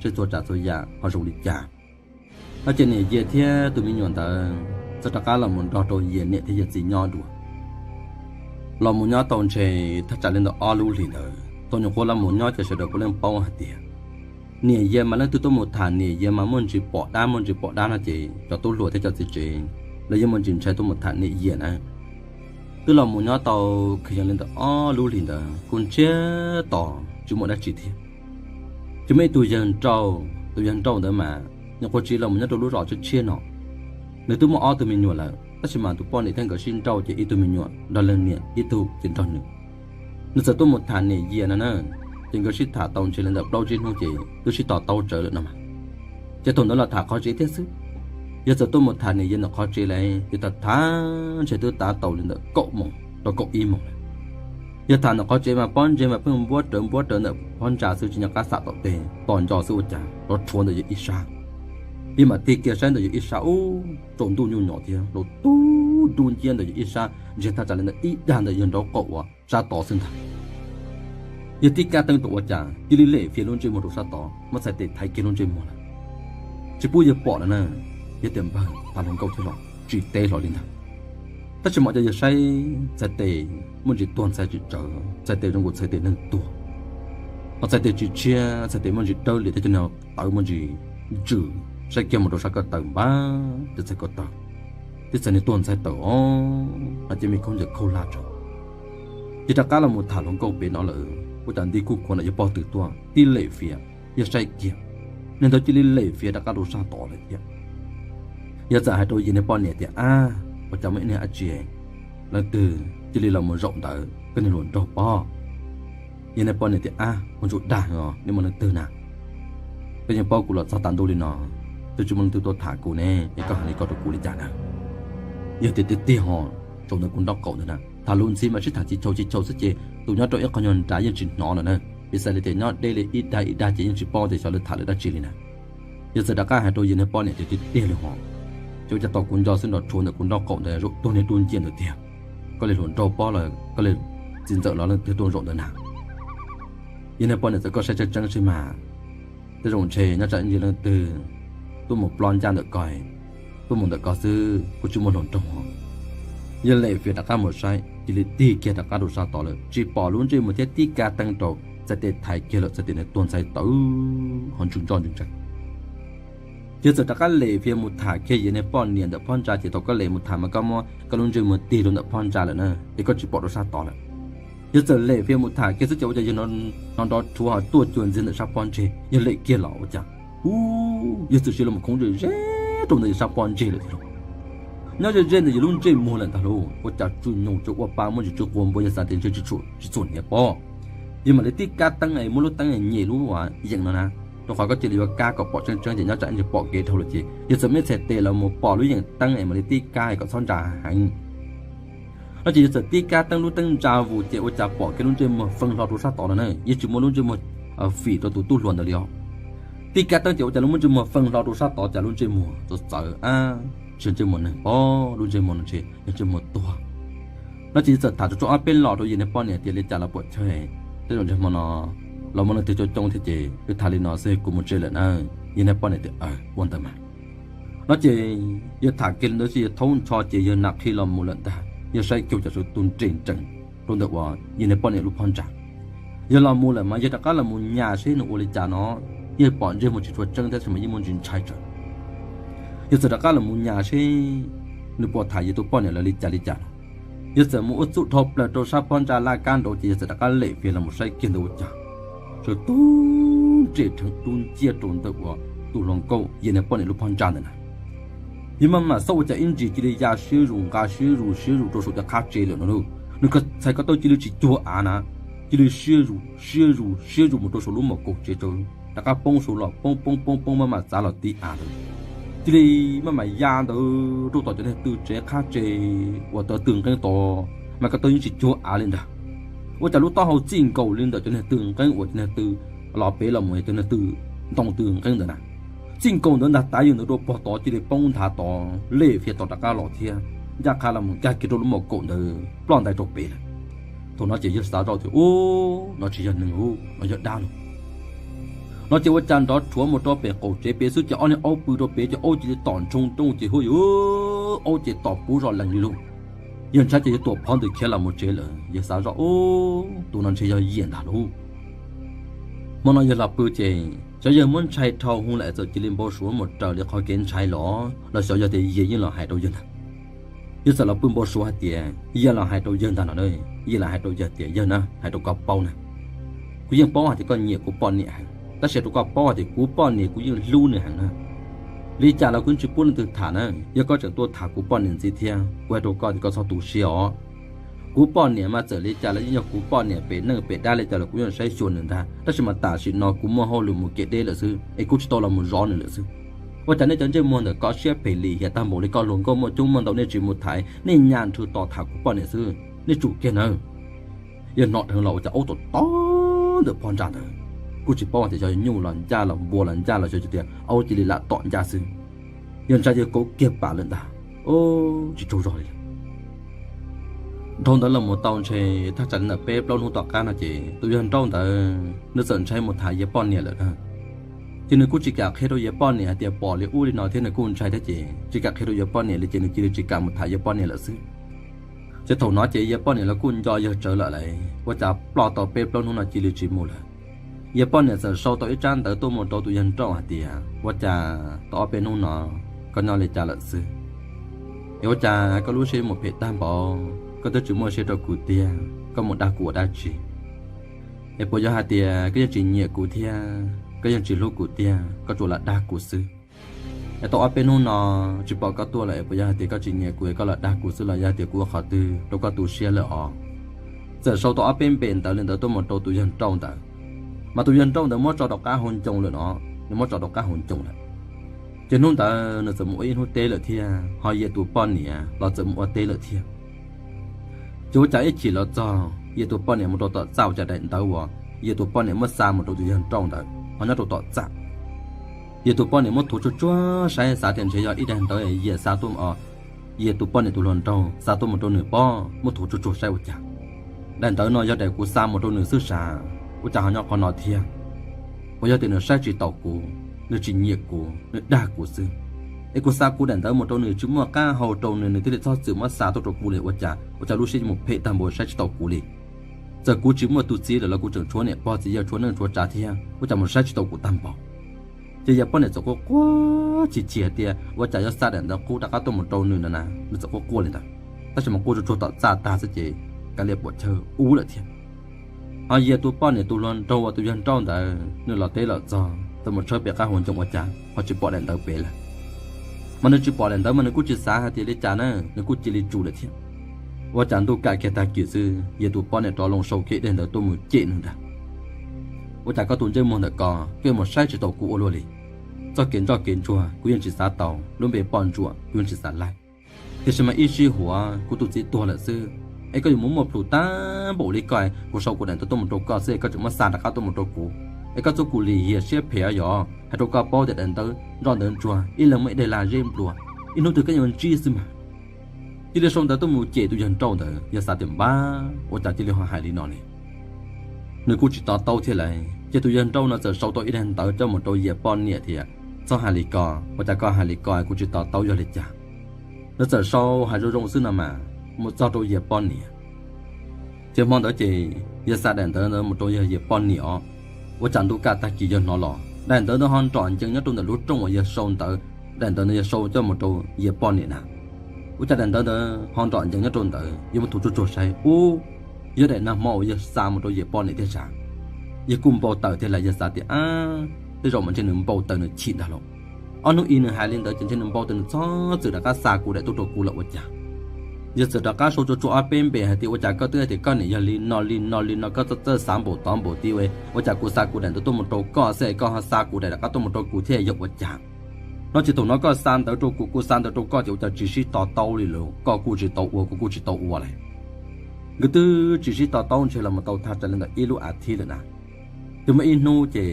seb txhua tsav txhua yam ho zoo li cas. No ces niam Yias thiab tus me nyuam ntawd txawm rov qab los mus nrog rau Yias niam thiab Yias txiv nyob dua. Los mus nyob tau ntshe thaj tsam li ntawm ob lub hlis ntawd thaum nyuam qhuav los mus nyob ces sawv daws puav leej paub hais tias niam Yias mas leej twg tuaj mus tham niam Yias mas muaj ntsis pom dab muaj ntsis pom dab no ces cov tub hluas thiab cov txiv tsev lawv yeej muaj ntsis ntshai tuaj mus tham niam Yias na. Twb los mus nyob tau kwv yees li ntawm ob lub hlis ntawd kuj ntsiag to tsis muaj dab tsi thiab. Ces muaj ib tug yawg nrauj, tus yawg nrauj ntawd mas nyuam qhuav tsiv los mus nyob rau lub zos tshiab tshiab no. Nws twb muaj ob tug me nyuam lawm tab sis mas tus poj niam thiab nkawd sib nrauj ces ib tug me nyuam nrog leej niam ib tug ces nrog nws. Nws txawm tuaj mus tham niam Yias no na, ces nkawd sib tham tau ntshe li ntawm plaub tsib hnub ces twb sib to taub tsawv lawm no mas. Ces thaum ntawd los tham qhov tsev thiab xwb. Yawg txawm tuaj mus tham niam Yias ntawm qhov tsev lawm ces tham tham ntshe twb tav tau li ntawm kaum moos rau kaum ib moos lawm. Yawg tham ntawm qhov tsev mas pob ntseg mas pheej npuab rawv npuab rawv ntawm pob ntsa xwb tsis nco qab xam tom teg tos nco xwb ua cas rov rhuav ntawm yawg ib sab. Yawg mam tig kiag saib ntawm yawg ib sab ub, tsaus ntuj nyuj nyos thiab los tub dub nciab ntawm yawg ib sab ntshe thaj tsam li ntawm ib dag ntawm yawg nraub qaum uas sab tod xwb ntag. Yawg tib kab teeb rau ua cas cia li lem fiav lub ntsej muag rau sab tod muab txhais tes thaiv kiag lub ntsej muag lawm. Tsis pub yawg pom lawm na, yawg tias npawg, tham hluas nkauj thiab los tsis teb hlo li ntag. Tab sis mas cov yawg saib txhais tes muaj ntsis tuag ntxhais tsis tsawv, txhais tes zoo nkaus txhais tes neeg tuag, ho txhais tes tsis tshiab, txhais tes muaj ntsis dawb lias thiab cov niag tawv muaj ntsis ntsws, saib kiag mus rau sab ko taw npab ces txhais ko taw, twb txhais niag tuag ntxhais tawm os, no ces me khaub ncaws khaub hlab tso. Ces rov qab los mus tham hluas nkauj pem no lawm ua cas nti kuj khuav ntawm yawg pog twg tuaj tib lem fiav, yawg saib kiag, niag ntawd cia li lem fiav rov qab rau sab tod lawm thiab. Yawg txawm hais rau yawg niag poj niam tias ab, ua cas muaj ib niag dab tsi leej twg cia li los mus zaum ntawd koj niag hluas nraug pob. Yawg niag poj niam tias ab, ua ntsuj dag os, nej muaj leej twg na? Koj yeej paub kuv los txog tav ntuj li no twb tsis muaj leej twg tuaj tham kuv ne es koj hais li ko rau kuv li cas na? Yawg tias tiag tiag ho, zaum ntawd kuv nraub qaum ntawd na tham lus ntxhi mas sib tham tsis chaus tsis chaus xwb ces tus nyob rau ib qho nyuag nrad yeej tsis hnov lawm na. Piv xam li tias nyob deb li ib dag ib dag ces yeej tsis paub tias xyov lawv tham lawv dab tsi li na. Yawg txawm rov qab hais rau yawg niag poj niam tias tiag tiag li ho, ces ua cas tos kuv nco xwb nrov rhuav ntawm kuv nraub qaum ntawd zaum tuag niag dub nciab ntawd tiag. Koj li hluas nraug pob los koj li txiv ntxawm los leej twg tuaj zaum ntawd na? Yawg niag poj niam txawm koj saib tseeb tseeb saib mas, tej zaum ntshe nyob tsam ntsis leej twg tuaj mus ploj ncaj ntawm ko, tuaj mus ntawm ko xwb kuj tsis muaj hluas nraug. Yawg Lem Fias rov qab mus saib cia li tig kiag rov qab rau sab tod lawm, tsis pom lub ntsej muag thiab tib kab teeb rau, txhais tes thaiv kiag lawm txhais tes nws tuag ntxhais tawv ho ntsws ntsoj ntsws ntsees. Yawg txawm rov qab Lem Fias mus tham kiag yawg niag poj niam ntawm phab ntsa ces thaum koj Lem mus tham mas koj muab koj lub ntsej muag tig rau ntawm phab ntsa lawm na ces koj tsis pom rau sab tod lawm. Yawg txawm Lem Fias mus tham kiag xwb ces ua cas yawg no nrov rhuav ho tuaj cuag ntxiag ntawm sab pob ntseg, yawg Lem kiag los ua cas, u, yawg txawm siv los mus khoov ze ze rau ntawm yawg sab pob ntseg lawm thiab lauj. Nyob ze ze ntawm yawg lub ntsej muag lawm ntag lauj, ua cas tsw nyoos tsw ua pa muaj ntsis tsw quav npua, yawg xav tias ntshe tsis txhuam hniav pob. Yawg mam li tib kab teeb es muab lub teeb nyem lub yeem no na, rau qhov koj cia li yuav kab kom pom tseeb tseeb ces nyob tsam ntsis pom kev dhau lawm ces yawg txawm mej txhais tes los mus pom lub yeem teeb es mam li tib kab kom txhob ntsa heev. No ces yawg txawm tib kab teeb lub teeb ntsa vus ces ua cas pom kiag lub ntsej muag feej hlo rau sab tod no na, yeej tsis muaj lub ntsej muag fim rau tus tub hluas ntawd li os. Tib kab teeb ces ua cas lub ntsej muag feej hlo rau sab tod cas lub ntsej muag txawv txawv, tsis yog ntsej muag neeg pob, lub ntsej muag no ntshe yog ntsej muag tuag. No ces yawg txawm tham tsuag tsuag ob peb lo rau yawg niag poj niam tias li cas los puam chawj, tej zaum ntshe hmo no los muaj leej twg coob coob thiab ces wb tham li no xwb kuv mus tsev lawm na. Yawg niag poj niam tias ua ntawd mas. No ces yawg tham kiag li ntawd xwb yawg thaub ncho ces yawg nam qhi los mus lawm ntag, yawg saib cuag cas tsw tu nres nrees rau ntawm uas yawg niag poj niam lub phab ntsa. Yawg los mus lawm mas yawg rov qab los mus nyas seb nws ua li cas no, yawg pom ntsej muag tsis tshua tseeb thiab tab sis mas yeej muaj ntsis ntshai tsawv. Yawg txawm rov qab los mus nyas seb nws puas tham yawg tus poj niam lawv li cas li cas no. Yawg txawm mus ua txuj dhau plaws rau sab phab ntsa laj kab nraud ces yawg txawm rov qab Lem Fias los mus saib kiag ntawd ua cas tsw tu nres rheev dub nciab rau ntawm uas tus hluas nkauj yawg niag poj niam lub phab ntsa ntawd na. Yawg maj mam xauj ua cas ib ntsis cia li ya siab zus nqa siab zus siab zus rau saum cov qhab tsev lawm no lauj. Nws txhais ko taw cia li tsis cuag av na, cia li siab zus siab zus siab zus mus rau saum lub mom kaum tsev, rov qab poob saud los poob poob poob poob maj mam txav los tib av ntawd, cia li maj mam ya ntawd rau tom cov niag tw tsev qhab tsev uas tawv tw nqeeb tod, mas ko taw yeej tsis cuag av li ntag. Ua cas lub taub hau txij nkaus li ntawm cov niag tw nqeeb uas cov niag tw los pem los mus cov niag tw ntoo tw nqeeb ntawd na, txij nkaus ntawd ntag tav ywm ntawd rau pog tod cia li poob nthav tod, Lem Fias tod rov qab los thiab ncaj qha los mus nkag kiag rau lub mom kaum ntawd ploj ntais rau pem lawm. Thaum no ces yawg xav zoj tias u, no tsis yog neeg ub, no yog dab lauj. No ces ua cas nrov rhuav mus rau pem qaum tsev pem xwb ces ob niag aub pw rau pem ces aub cia li tom ntshoo rau ces hu yus, aub ces tom puv zom lees li lauj. Yawg ntshai ces yawg tuam phov ntawd khiav los mus tsev lawm, yawg xav zoj u, tus no ntshe yog Yias ntag lauj. Hmo no yawg los pw ces xyov yawg muab ntshai dhau hwv lawm txawm cia li npau suav mus raws li qhov kev ntshai los los xyov yog tias Yias yeej los hais rau yawg ntag. Yawg txawm los pw npau suav hais tias Yias los hais rau yawg ntag no, Yias los hais rau yawg tias yawg na, hais rau koj paub na, kuv yeej paub hais tias koj nyiam kuv poj niam heev tab sis rau koj paub hais tias kuv poj niam kuv yeej hlub nws heev na. Li cas los kuv tsis pub leej twg tham na, yog koj tseem tuaj tham kuv poj niam ntxiv thiab kuv hais rau koj tias koj txhob tu siab os. Kuv poj niam mas txawm li cas los yeej yog kuv poj niam, pem neej pem dab li cas los kuv yeej saib xyuas nws ntag, tab sis mas tam sim no kuv muaj hauj lwm mus kev deb lawm xwb es kuv tsis tau los mus zov nws lawm xwb. Ua cas nej cov ntsej muag ntawm koj siab phem lim hiam tag npaum li koj, hluas nkauj muaj coob muaj ntau nej tsis mus thaiv, nej nyas nrhw tos tham kuv poj niam xwb, nej tsum kiag nawb. Yawg hnov dheev los ua cas aub tom tom ntawm phab ntsa ntawd, kuj tsis paub tias yog nyuj los ncaj los npua los ncaj los xyov tias aub cia li lam tom ncaj xwb. Yawg ntshai yawg kauv kiag pam lawm ntag, tsis tsaug zog li. Dhau ntawd los mus tau ntshe thaj tsam li ntawm peb plaub hnub tom qab no ces tus yawg nrauj ntawd nws txawm ntshai mus tham yawg poj niam lawm na. Ces nws kuj tsis kam qhia rau yawg poj niam hais tias pom li ub li no thiab, nws kuj ntshai thiab ces tsis kam qhia rau yawg poj niam li ces nws cia li tsis kam mus tham yawg poj niam lawm xwb. Ces thaum no ces yawg poj niam los kuj nco yawg tsawv lawm lauj, ua cas ploj tau peb plaub hnub no cia li tsis mus lawm. Yawg poj niam txawm sau tau ib tsab ntawv tuaj mus rau tus yawg nrauj hais tias ua cas tau ob peb hnub no koj nyob li cas lawm xwb, es ua cas koj lub siab mus phem tag npaum, koj twb tsis muaj siab rau kuv tiag, koj mus dag kuv ua dab tsi? Es puas yog hais tias koj yeej tsis nyiam kuv thiab koj yeej tsis hlub kuv tiag, koj tsuas lam dag kuv xwb? Es tau ob peb hnub no tsis pom koj tuaj lawm es puas yog hais tias koj tsis nyiam kuv es koj lam dag kuv xwb los yog hais tias kuv ua qhov twg rau koj tu siab lawm os? Txawm sau tau ob peb npe ntawv li ntawd tuaj mus rau tus yawg nrauj ntawd, mas tus yawg nrauj ntawd muab tso rov qab hauv ncoo lawm no, nws muab tso rov qab hauv ncoo lawm. Ces hnub ntawd nws txawm mus ua ib hnub teb lawm thiab ho Yias tus poj niam los txawm mus ua teb lawm thiab. Ces ua cas ib chim los txog Yias tus poj niam mus rau tom txaj ua cas daim ntawv uas Yias tus poj niam muab xa mus rau tus yawg nrauj ntawd ho nyob rau tom txaj. Yias tus poj niam muab thuav tsuag tsuag saib xav tias ntshe yog ib daim ntawv Yias xa tuaj, Yias tus poj niam tus hluas nraug xa tuaj mus rau nws pob, muab thuav tsuag tsuag saib ua cas daim ntawv no yog daim kuv xa mus rau nws xwb sav, ua cas ho nyob qhov no thiab. Puas yog tias nws saib tsis taus kuv, nws tsis nyiam kuv, nws dag kuv xwb, es kuv xa kuv daim ntawv mus rau nws tsis muaj qab hau rau nws, nws thiaj li txhob txwm muab xa tuaj rau kuv li? Ua cas, ua cas lub siab mus phem tag npaum saib tsis taus kuv li? Txawm kuv tsis muaj tus txiv lawm los kuv tseem tshuav niam pog txiv yawg, tshuav neej tshuav tsav thiab, ua cas mus saib tsis taus kuv tag npaum? Ces yawg poj niam txawm quaj quaj chim chim tias ua cas yuav xa daim ntawv qub rov qab tuaj mus rau nws no na, nws txawm quaj quaj li ntawd. Tab sis mas quaj tsuag tsuag tom txaj tag xwb ces kav liam puas chawj ub lawm thiab. Ho yawg tus poj niam tus hluas nraug uas tus yawg nrauj ntawd nws los teb los txog, txawm mus tshawb pem qab hauv ncoo ua cas ho tsis pom daim ntawv pem lawm. Mas nws tsis pom daim ntawv mas nws kuj tsis xav hais tias li cas na, nws kuj cia li tsum lawm thiab. Ua cas ntuj kam kiag tag kis xwb, yawg tus poj niam rov loo sau kiag daim ntawv tuaj mus cem nws ntag. Ua cas koj tus ntsej muag ntawm ko, koj mus saib tsis taus kuv ua luaj li? Txoj kev ntsoj kev ntsuag kuv yeej tsis xav tau, lub npe poj ntsuam kuv yeej tsis xav laib. Tiam sis mas ib sij huam kuv tus txiv tuag lawm xwb, es koj yuav mus muaj plhus tag npaum li koj, kuv sau kuv daim ntawv tuaj mus rau koj xwb es koj tseem muab xa rov qab tuaj mus rau kuv, es koj txuj kum lim hiam siab phem yog hais rau koj paub tias daim ntawv nroj ntawv ntsuag ib leeg muaj ib daim lag zeb nplua, ib hnub twg koj yuav ntsib xwb mas. Cia li sau ntawv tuaj mus cem tus yawg nrauj ntawd, yawg xav tias npab ua cas cia li ho hais li no li. Nws kuj tsis to taub thiab lawm, ces tus yawg nrauj no txawm sau tau ib daim ntawv coj mus rau yawg poj niam tias txhob hais li ko, ua cas koj hais li ko kuv tsis to taub yog li cas. Nws txawm sau hais zoo zoo xwb no mas mus txog rau yawg poj niam. Ces hmo ntawd ces yawg xa daim ntawv ntawd mus rau yawg poj niam os. Ua cas ntuj kaj tag kis yawg hnov los daim ntawv ntawd ho nrom ncees nyob rau ntawm lub rooj uas yawg sau ntawv, daim ntawv ntawd yawg sau coj mus rau yawg poj niam na. Ua cas daim ntawv ntawd ho nrom ncees nyob rau ntawd, yawg muab tus tsuj tsuag saib ub, yog daim nag hmo uas yawg xa mus rau yawg poj niam thiab sav. Yawg kuj npau taws thiab lawm, yawg xav tias ab, tej zaum mas ntshe nws npau taws nws chim ntag lauj. Ob hnub ib nws hais li ntawd ces ntshe nws npau taws nws txhob txwm rov qab xa kuv daim tuaj rau kuv lawm ua cas. Yawg txawm rov qab sau tsuag tsuag ob peb npe hais tias ua cas koj twb hais tias koj niam yog li no li no li no, koj txawj xav npaum tod npaum ti ua, ua cas kuv xa kuv daim ntawv tuaj mus rau koj xwb es koj ho xa kuv daim rov qab tuaj mus rau kuv thiab yog ua cas? No ces thaum no koj xa ntawv rau kuv, kuv xa ntawv rau koj ces ua cas tsis sib to taub li los, koj kuj tsis tau ua kuv kuj tsis tau ua lawm. Nkawd twb tsis sib to taub ntshe los mus tau thaj tsam li ntawm ib lub as thiv lawm na. Ces muaj ib hnub ces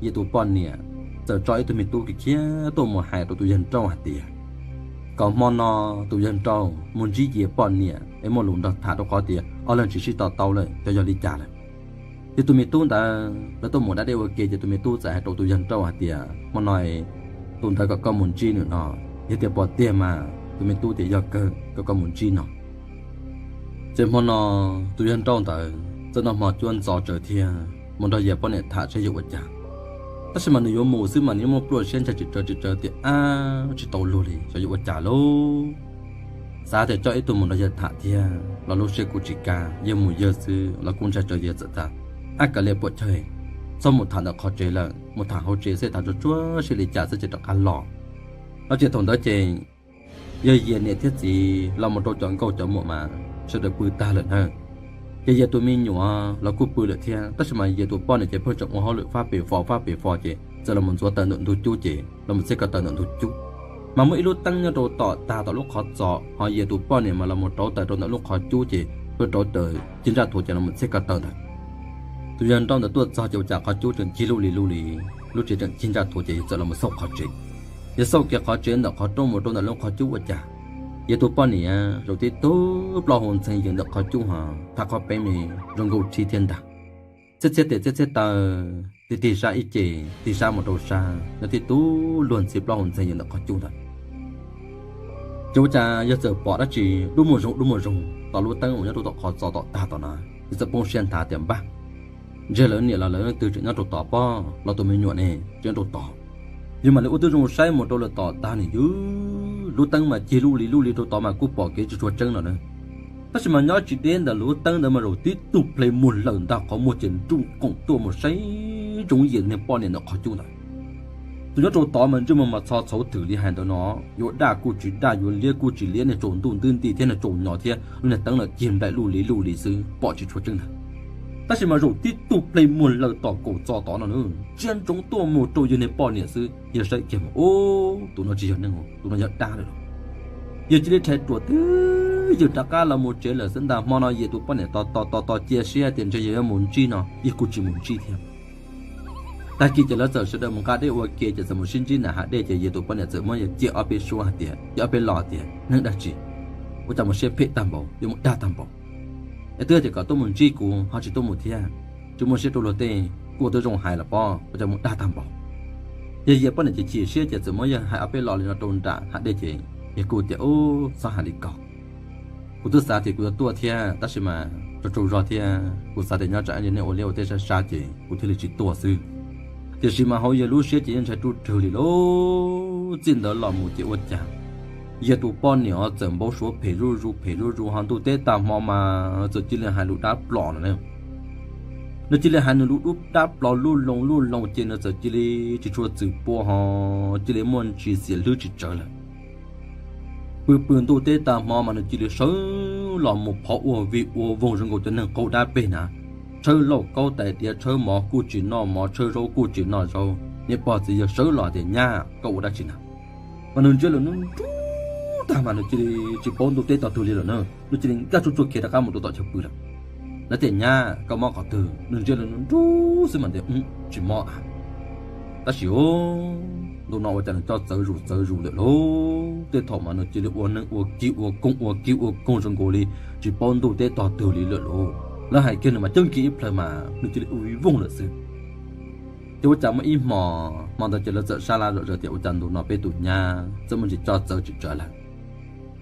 yawg tus poj niam txawm tso ib tug me tub khiav tuaj mus hais rau tus yawg nrauj hais tias kom hmo no tus yawg nrauj mus ntsib yawg poj niam es muaj lus nrog tham rau qhov tias ob leeg tsis sib to taub lawm xyov yog li cas lawm. Ces tus me tub ntawd lawv tuaj mus da dej ua ke ces tus me tub txawm hais rau tus yawg nrauj hais tias hmo no tus ntawd kom koj mus ntsib nws no. Yog tias puas tiag mas tus me tub tias yog kawg, kom koj mus ntsib no. Ces hmo no tus yawg nrauj ntawd txawm noj hmo cuab ntxov tsawv thiab mus nrog yawg poj niam tham saib yog ua cas. Tab sis mas nws yuav mus xwb mas nws yuav muaj pluaj siab ntshai tsis tsawg tsis tsawg tias ab tsis tau luag li xyov yuav ua cas lauj. Xav tias coj ib tug mus nrog yawg tham thiab los lub siab kuj tsis kam, yawg mus yawg xwb los kuj ntshai tsam yawg txawm tas, ab kav liam puam chawj, txhob mus tham ntawm qhov tsev lawm, mus tham hauv tsev xwb, tham tsuag tsuag saib li cas xwb ces rov qab los. No ces thaum ntawd ces yawg Yias niam thiab txiv los mus rau cov nkauj cov muam mas sawv daws pw tag lawm na. Ces Yias tus me nyuam los kuj pw lawm thiab, tab sis mas Yias tus poj niam ces pheej tseem ua hauj lwm fab pes fo fab pes fo ces txawm los mus ntxuav taws ntawm ntug cub ces los mus txhiab ko taw ntawm ntug cub. Mas muaj ib lub teeb nyob rau tom tag tom lub qhov txos, ho Yias tus poj niam mas los mus rauv taws rau ntawm lub qhov cub ces pheej rauv taws cig ntsaj thuav ces los mus txhiab ko taw ntawd. Tus yawg nrauj ntawd tuaj txog ces ua cas qhov cub tseem cig luj li luj li, lub tsev tseem cig ntsaj thuav ces yawg txawm los mus xauj qhov tsev. Yawg xauj kiag qhov tsev ntawm qhov rooj mus rau ntawm lub qhov cub ua cas yawg tus poj niam zaum tib tug plaub hau ntxhee yees ntawm qhov cub ho tham qhov peeb me zoo nkaus rhib thiab ntag. Txhiab txhiab tes txhiab txhiab taw, tig tig sab ib ce, tig sab mus rau sab, nyob tib tug luag ntxhi plaub hau ntxhee yees ntawm qhov cub ntawd. Ces ua cas yawg txawm pom dab tsi dub muag zoog dub muag zoog tom lub teeb uas nyob rau tom qhov txos tom tag tom na. Yawg txawm poob siab nthav tias npab, ntshe lawv niam los lawv leej twg tseem nyob rau tod pob los tus me nyuam ne tseem nyob rau tod. Yawg mam li ua tib zoo saib mus rau lawm tom tag nws yog lub teeb mas cig luj li luj li rau tod mas kuj pom kev tsis tshua tseeb no na. Tab sis mas nyob tsis deb ntawm lub teeb ntawd mas zaum tib tug ple muag lawm ntag, qhov muag ces nruj nqoom tuaj mus saib ntsoov Yias niag poj niam ntawm qhov cub ntawd. Tus nyob rau tod mas ntsej muag mas txho txhauv thwm li hais ntawd no, yuav daj kuj tsis daj, yuav liab kuj tsis liab, niag tsaus ntuj ntwb nti thiab niag tsaus nyo thiab lub niag teeb lawm cig nplaim luj li luj li xwb pom tsis tshua tseeb ntag. Tab sis mas zaum tib tug ple muag lawm tom kaum txos tod no na, ntsia ntsoov tuaj mus rau yawg niag poj niam xwb, yawg saib kiag mus ub, tus no tsis yog neeg, tus no yog dab lawm lauj. Yawg cia li rhais ruam twb ywm rov qab los mus tsev lawm xwb ntag. Hmo no Yias tus poj niam tos tos tos tos cia siab tias ntshe yog yuav mus ntsib no, yawg kuj tsis mus ntsib thiab. Tag kis ces lawv txawm sawv daws mus nqa dej ua ke ces txawm mus sib ntsib nram hav dej ces Yias tus poj niam txawm muab yawg cia ob peb suab hais tias, cia ob peb lo tias neeg dab tsi, ua cas mus siab phem tag npaum, yuav mus dag tag npaum. Es twb tias kom tuaj mus ntsib kuv ho tsis tuaj mus thiab, tsis muaj siab rau luag tej kuj twb zoo hais los pob, ua cas mus dag tag npaum. Yog yawg poj niam ces chim siab ces txawm muab yawg hais ob peb lo li no rau nram hav dej ces yawg kuj tias, Ub, txhob hais li ko. Kuv twb xav tias kuv yuav tuaj thiab, tab sis mas tsaug tsaug zog thiab, kuv xav tias nyob tsam ib ntsis nej ua liaj ua teb sab sab ces kuv thiaj li tsis tuaj xwb. Tiam sis mas hauv yawg lub siab ces yeej ntshai ruj rwg li lauj. Txij ntawd los mus ces ua cas yawg tus poj niam txawm npau suav phem zuj zus phem zuj zus, ho ntuj teb tag hmo mas txawm cia li hais lus dab plos no na. Nws cia li hais nws lub dub dab plos luj loo luj loo ces nws txawm cia li tsis tshua txwm pua ho cia li muaj ntsis xiam hlwb tsis tsawv lawm. Pw pw ntuj teb tag hmo mas nws cia li sawv los mus phov ua vij ua voog zoo nkaus cov neeg qaug dab peg na. Tshawb lauj kaub tais diav, tshawb mov kuj tsis noj mov, tshawb zaub kuj tsis noj zaub. Niam pog txiv yawg sawv los tias, Nyab, koj ua dab tsi na? Mas nws ntsia lawm nws nrub tag mas nws cia li tsis paub ntuj teb tog twg li lawm na, nws cia li nkag tsuj tsuag khiav rov qab mus rau tom chaw pw lawm. Lawv tias, Nyab, koj mob qhov twg? Nws ntsia lawm nws nrub xwb mas tias, Tsis mob a. Tab sis ntu no ua cas nws coj txawv zus txawv zus lawm lauj. Tej thaum mas nws cia li ua neeg ua kiv ua koog ua kiv ua koog zoo nkaus li tsis paub ntuj teb tog twg li lawm lauj. Lawv hais kiag nws mas ceeb kiag ib plhaw mas nws cia li ua vij voog lawm xwb. Ces ua cas muaj ib hmo, hmo ntawd ces lawv txawm sab laj zom zaws tias, Ua cas ntu no peb tus nyab txawm muaj ntsis coj txawv tsis tsawv lawm?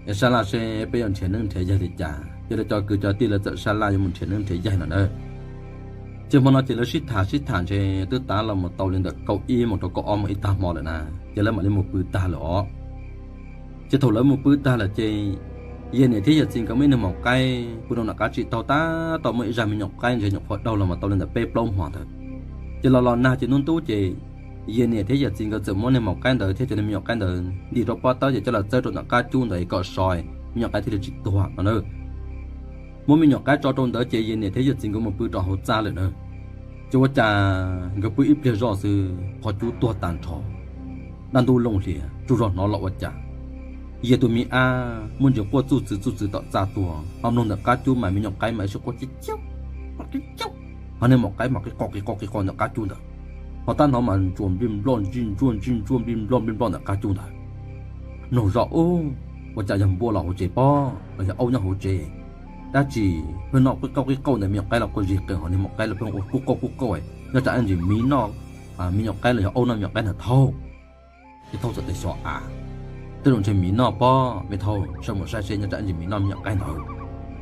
Es sab laj seb peb yuav nrhiav neeb nrhiav yaig li cas. Ces lawv cov kwv cov tij lawv txawm sab laj yuav mus nrhiav neeb nrhiav yaig no na. Ces hmo no ces lawv sib tham sib tham ntshe twb tav los mus tau li ntawm kaum ib mus rau kaum ob moos ib tag hmo lawm na, ces lawv mam li mus pw tag lawm os. Ces thaum lawv mus pw tag lawm ces yawg niam thiab yawg txiv nkawd muaj ib niag maum qaib pw rau nram qab tsim taug tab tom muaj ib zaj me nyuam qaib ntshe nyuam qhuav daug los mus tau li ntawm peb plaub hmo ntawd. Ces los los nag ces hnub ntub ces yawg niam thiab yawg txiv nkawd txawm muab niag maum qaib ntawd thiab cov niag me nyuam qaib ntawd ntim rau pob tawb ces coj los txawb rau nram qab cub ntawd kom so me nyuam qaib thiaj li tsis tuag no na. Muab me nyuam qaib tso rau ntawd ces yawg niam thiab yawg txiv nkawd mus pw rau hauv txaj lawm na. Ces ua cas nkawd pw ib pliag zoj xwb qhov cub tuag tag nrho. Dab ntub looj hlias tsaug zog hnov los ua cas yawg tus me ab muaj ntsis quaj txuj txwv txuj txwv tom txaj tuaj ho mloog ntawm qab cub mas me nyuam qaib mas ib sib quaj cib ciab, ho niag maum qaib mas qi qo qi qo qi qo ntawm qab cub ntawd. Ho tab hnov mas ntsuas nplij nploj ntsij ntsuaj ntsij ntsuaj nplij nploj nplij nploj ntawm qab cub ntawd. Mloog zoj ub, ua cas yog npua los hauv tsev pob los yog aub nyob hauv tsev. Dab tsi pheej noj qi qauj qi qauj ntawd, me nyuam qaib los quaj zig qees ho niag maum qaib los pheej ua qub qauj qub qauj, nyob tsam ib ntsis miv noj me nyuam qaib los yog aub noj me nyuam qaib ntawd thauj. Ces thauj txawm tias xyov av, tej zaum ntshe miv noj pob, me thauj sawv mus saib seb nyob tsam ib ntsis miv noj me nyuam qaib ntawd.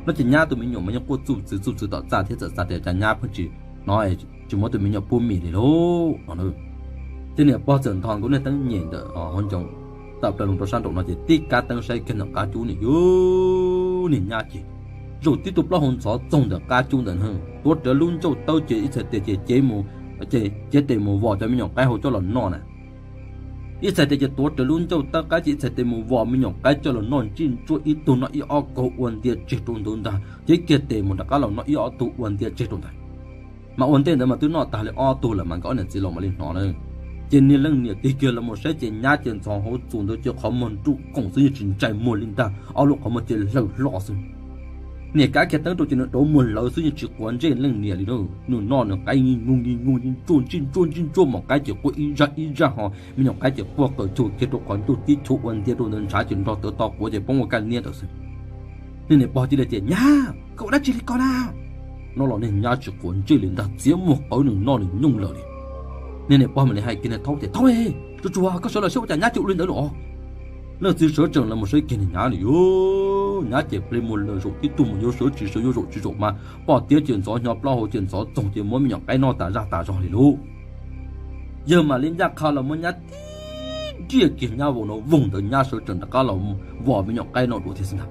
No ces nyab tus me nyuam mas yeej quaj txuj txwv txuj txwv tom txaj thiab txawm xav tias cas nyab pheej tsis hnov, tsis muab tus me nyuam pub mis li lauj no. Ces niam pog txawm nthos nkawd niag teeb nyem ntawm hauv ncoo tawm plaws los rau sab nraum no ces tib kab teeb saib kiag ntawm qab cub nws yug niag nyab ces zaum tib tug plaub hau ntxhov txoog ntawm qab cub ntawd na, tuav rawv lub ncauj tawb ces ib txhais tes ces cev mus, ces cev tes mus vom cov me nyuam qaib hauv coj los noj na. Ib txhais tes ces tuav rawv lub ncauj tawb qab ces ib txhais tes mus vom me nyuam qaib coj los noj ntsij ntsuaj ib tug noj ib ob kaug ua ntia tseg rau ntawd ntag, cev kiag tes mus rov qab los noj ib ob tug ua ntia tseg rau ntawd. Mas ua ntej ntawd mas twb noj tag li ob tug lawm mas nkawd ob niam txiv los mam li hnov na. Ces niag leej niam tig kiag los mus saib ces nyab ces ntxhov hauv txuas ntawd ces qhov muag nruj qoom xwb yeej tsis ntsais muag li ntag, ob lub qhov muag ces hlawm hlo xwb. Niam kav kiag teeb rau ces nws rauv muag hlawv xwb yeej tsis quav ntsej leej niam li na. Nws noj nws qaib nki nug nki nug ntsij ntsuaj ntsij ntsuaj ntsij ntsuaj, maum qaib ces quaj ib zaj ib zaj ho me nyuam qaib ces quaj qawm chug kiag rau qhov ntuj tib chua ua ntia rau ntawd ntshav ces nrog tawv to quav ces poob ua kaj niab ntawd xwb. Niag niam pog cia li tias, Nyab, koj ua dab tsi li ko na? No los niag nyab tsis quav ntsej li ntag, txiav muag qawv nws noj nws nyooj lawm li. Niag niam pog mam li hais kiag niag thaub tias, Thaub, tsuag tsuag koj sawv los saib ua cas nyab cia ua li ntawd los. Leej txiv sawv tsees los mus saib kiag niag nyab li, yus nyab ces ple muag lawm, zaum tib tug mus yuav sawv tsis sawv yuav zaum tsis zaum mas poj tiab ces ntxhov hnyo plaub hau ces ntxhov txoog ces muab me nyuam qaib noj tas zaj tas zog li lauj. Yawg mam li ncaj qha los muab nyab tib riaj kiag, nyab vau no voog ntawd nyab sawv tsees rov qab los vom me nyuam qaib no dua thiab xwb ntag.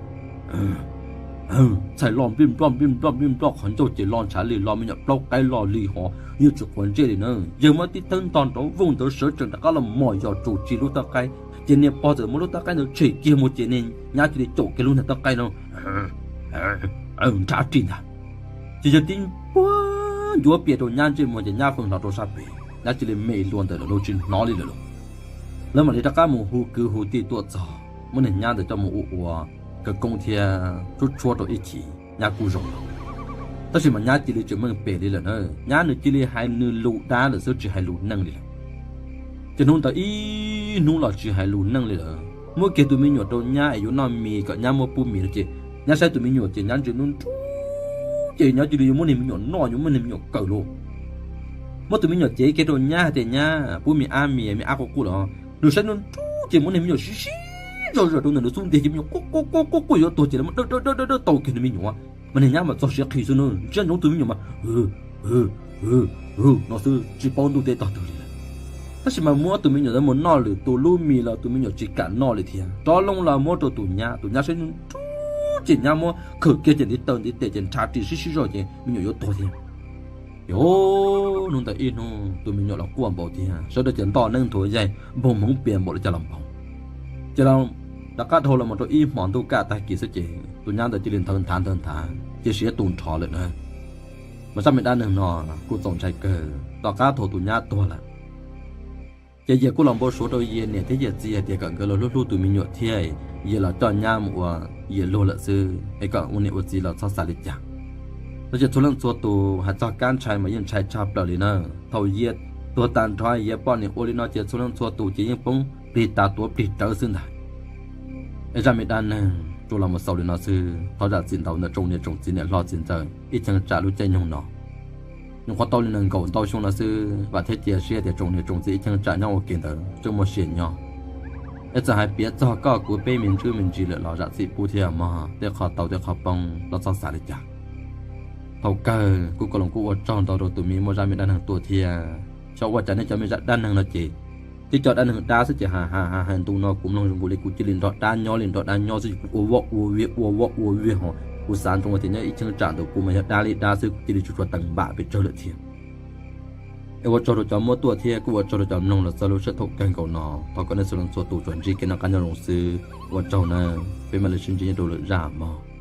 Txhais loj nplij nploj nplij nploj nplij nploj, qhov ncauj ces loj ntshav li los me nyuam plaub qaib loj li ho yeej tsis quav ntsej li na. Yawg muab tib thawb ntog nrov voog ntawd sawv tsees rov qab los mos yos tsaus tsis lub tawb qaib. Ces niag pog txawm muab lub tawb qaib ntawd tshem kiag mus ces niag nyab cia li caum kiag lub niag tawb qaib no nrab ris ntag. Ces yawg tib npuag ncuav pias rau nyab ntsej muag ces nyab qw hlo rau sab pem, nyab cia li me luas ntawm lawm lauj, tsis hnov li lawm lauj. Lawv mam li rov qab mus hu kwv hu tij tuaj txog muab niag nyab ntawd coj mus ua ua khawv koob thiab tshuab tshuab rau ib chim nyab kuj zoo lawm. Tab sis mas nyab cia li tsis meej pem li lawm na, nyab nws cia li hais nws lus dab lawm xwb tsis hais lus neej li lawm. Ces hnub ntawd ib hnub los tsis hais lus neej li lawm. Muab kiag tus me nyuam rau nyab es yuav noj mis kom nyab muab pub mis no ces nyab saib tus me nyuam ces nyab ntsia nruj nruj ces nyab cia li yuav muab niag me nyuam noj yuav muab niag me nyuam kawm lauj. Muab tus me nyuam cev kiag rau nyab hais tias nyab pub me ab mis, me ab quaj quaj los nws saib nws nrub ces muab niag me nyuam sib sib zog zog rau ntawm nws xub ntiag ces me nyuam quaj quaj quaj quaj yuav tuag ces lawv muab dawb dawb dawb dawb tau kiag nws me nyuam. Mas niag nyab mas txog siav qhi xwb na, ntsia ntsoov tus me nyuam mas no xwb tsis paub ntuj teb tog twg li lawm. Tab sis mas muab tus me nyuam ntawd mus noj lwm tus lub mis los tus me nyuam tsis kam noj li thiab. Rov loo los muab rau tus nyab, tus nyab saib nws nrub ces nyab muab khawm kiag ces ntiv taw ntiv tes ces nrhav ris sib sib zog ces me nyuam yuav tuag thiab. Yog hnub ntawd ib hnub tus me nyuam los quaj npaum tiag, sawv daws ces nto neeb nthuav yaig npog hmoov pias npaum li cas los npog. Ces rov qab dhau los mus rau ib hmos ntuj kaj tag kis xwb ces tus nyab ntawd cia li nthawv nthav nthawv nthav ces siav tu nrho lawm na. Mas zaj me dab neeg no kuj txaus ntshai kawg. Tom qab thaum tus nyab tuag lawm ces Yias kuj los npau suav rau Yias niam thiab Yias txiv hais tias kom nkawd los hlub hlub tus me nyuam thiab, Yias los coj nyab mus ua Yias luag lawm xwb es kom ua niam ua txiv los txhob xav li cas. No ces txhua leej txhua tus hais txog kab ntshai mas yeej ntshai tshaj plaws li na. Thaum Yias tuag tag nrho Yias poj niam ua li no ces txhua leej txhua tus ces yeej poob plig tas tuav plig rawv xwb ntag. Es zaj me dab neeg tsuas los mus xaus li no xwb. Thov zam txim ntau ntawm tsoom niam tsoom txiv niam hlob txiv ntxawm ib cheeb tsam lub caij nyoog no. Nyuam qhuav tau li nees nkaum ntau xyoo no xwb, vam thiab cia siab tias tsoom niam tsoom txiv ib cheeb tsam nyob ua ke ntawd tseem muaj sia nyob. Es txawm hais piav txog koj kuv peb me ntsuj me ntsis lawm los zam txim pub thiab mog, tej qhov tau tej qhov poob los txhob xav li cas. Thaum kawg kuv Koos Loos kuj ua tsaug ntau rau tus me muaj zaj me dab neeg tuaj thiab. Xyov ua cas nej cov me zaj dab neeg no ces tib co dab neeg dab xwb ces ha ha ha hais ntu no kuv mloog zoo nkaus li kuv cia li nrog dab nyob li nrog dab nyob xwb, kuv ua voj ua viag ua voj ua viag ho kuv xav ntsoov tias nyob ib cheeb tsam ntawm kuv mas yog dab li dab xwb, kuv cia li tsuas tsuas tees npam pes tsawg lawm thiab. Es ua tsaug rau cov muab tuaj thiab kuj ua tsaug rau cov mloog los txog lub sij hawm thaum kawg nkaus no. Thov kom nej txhua leej txhua tus tsuas ntsib kev noj qab nyob zoo xwb. Ua tsaug nawb, peb mam li sib ntsib nyob rau lwm zaj mog.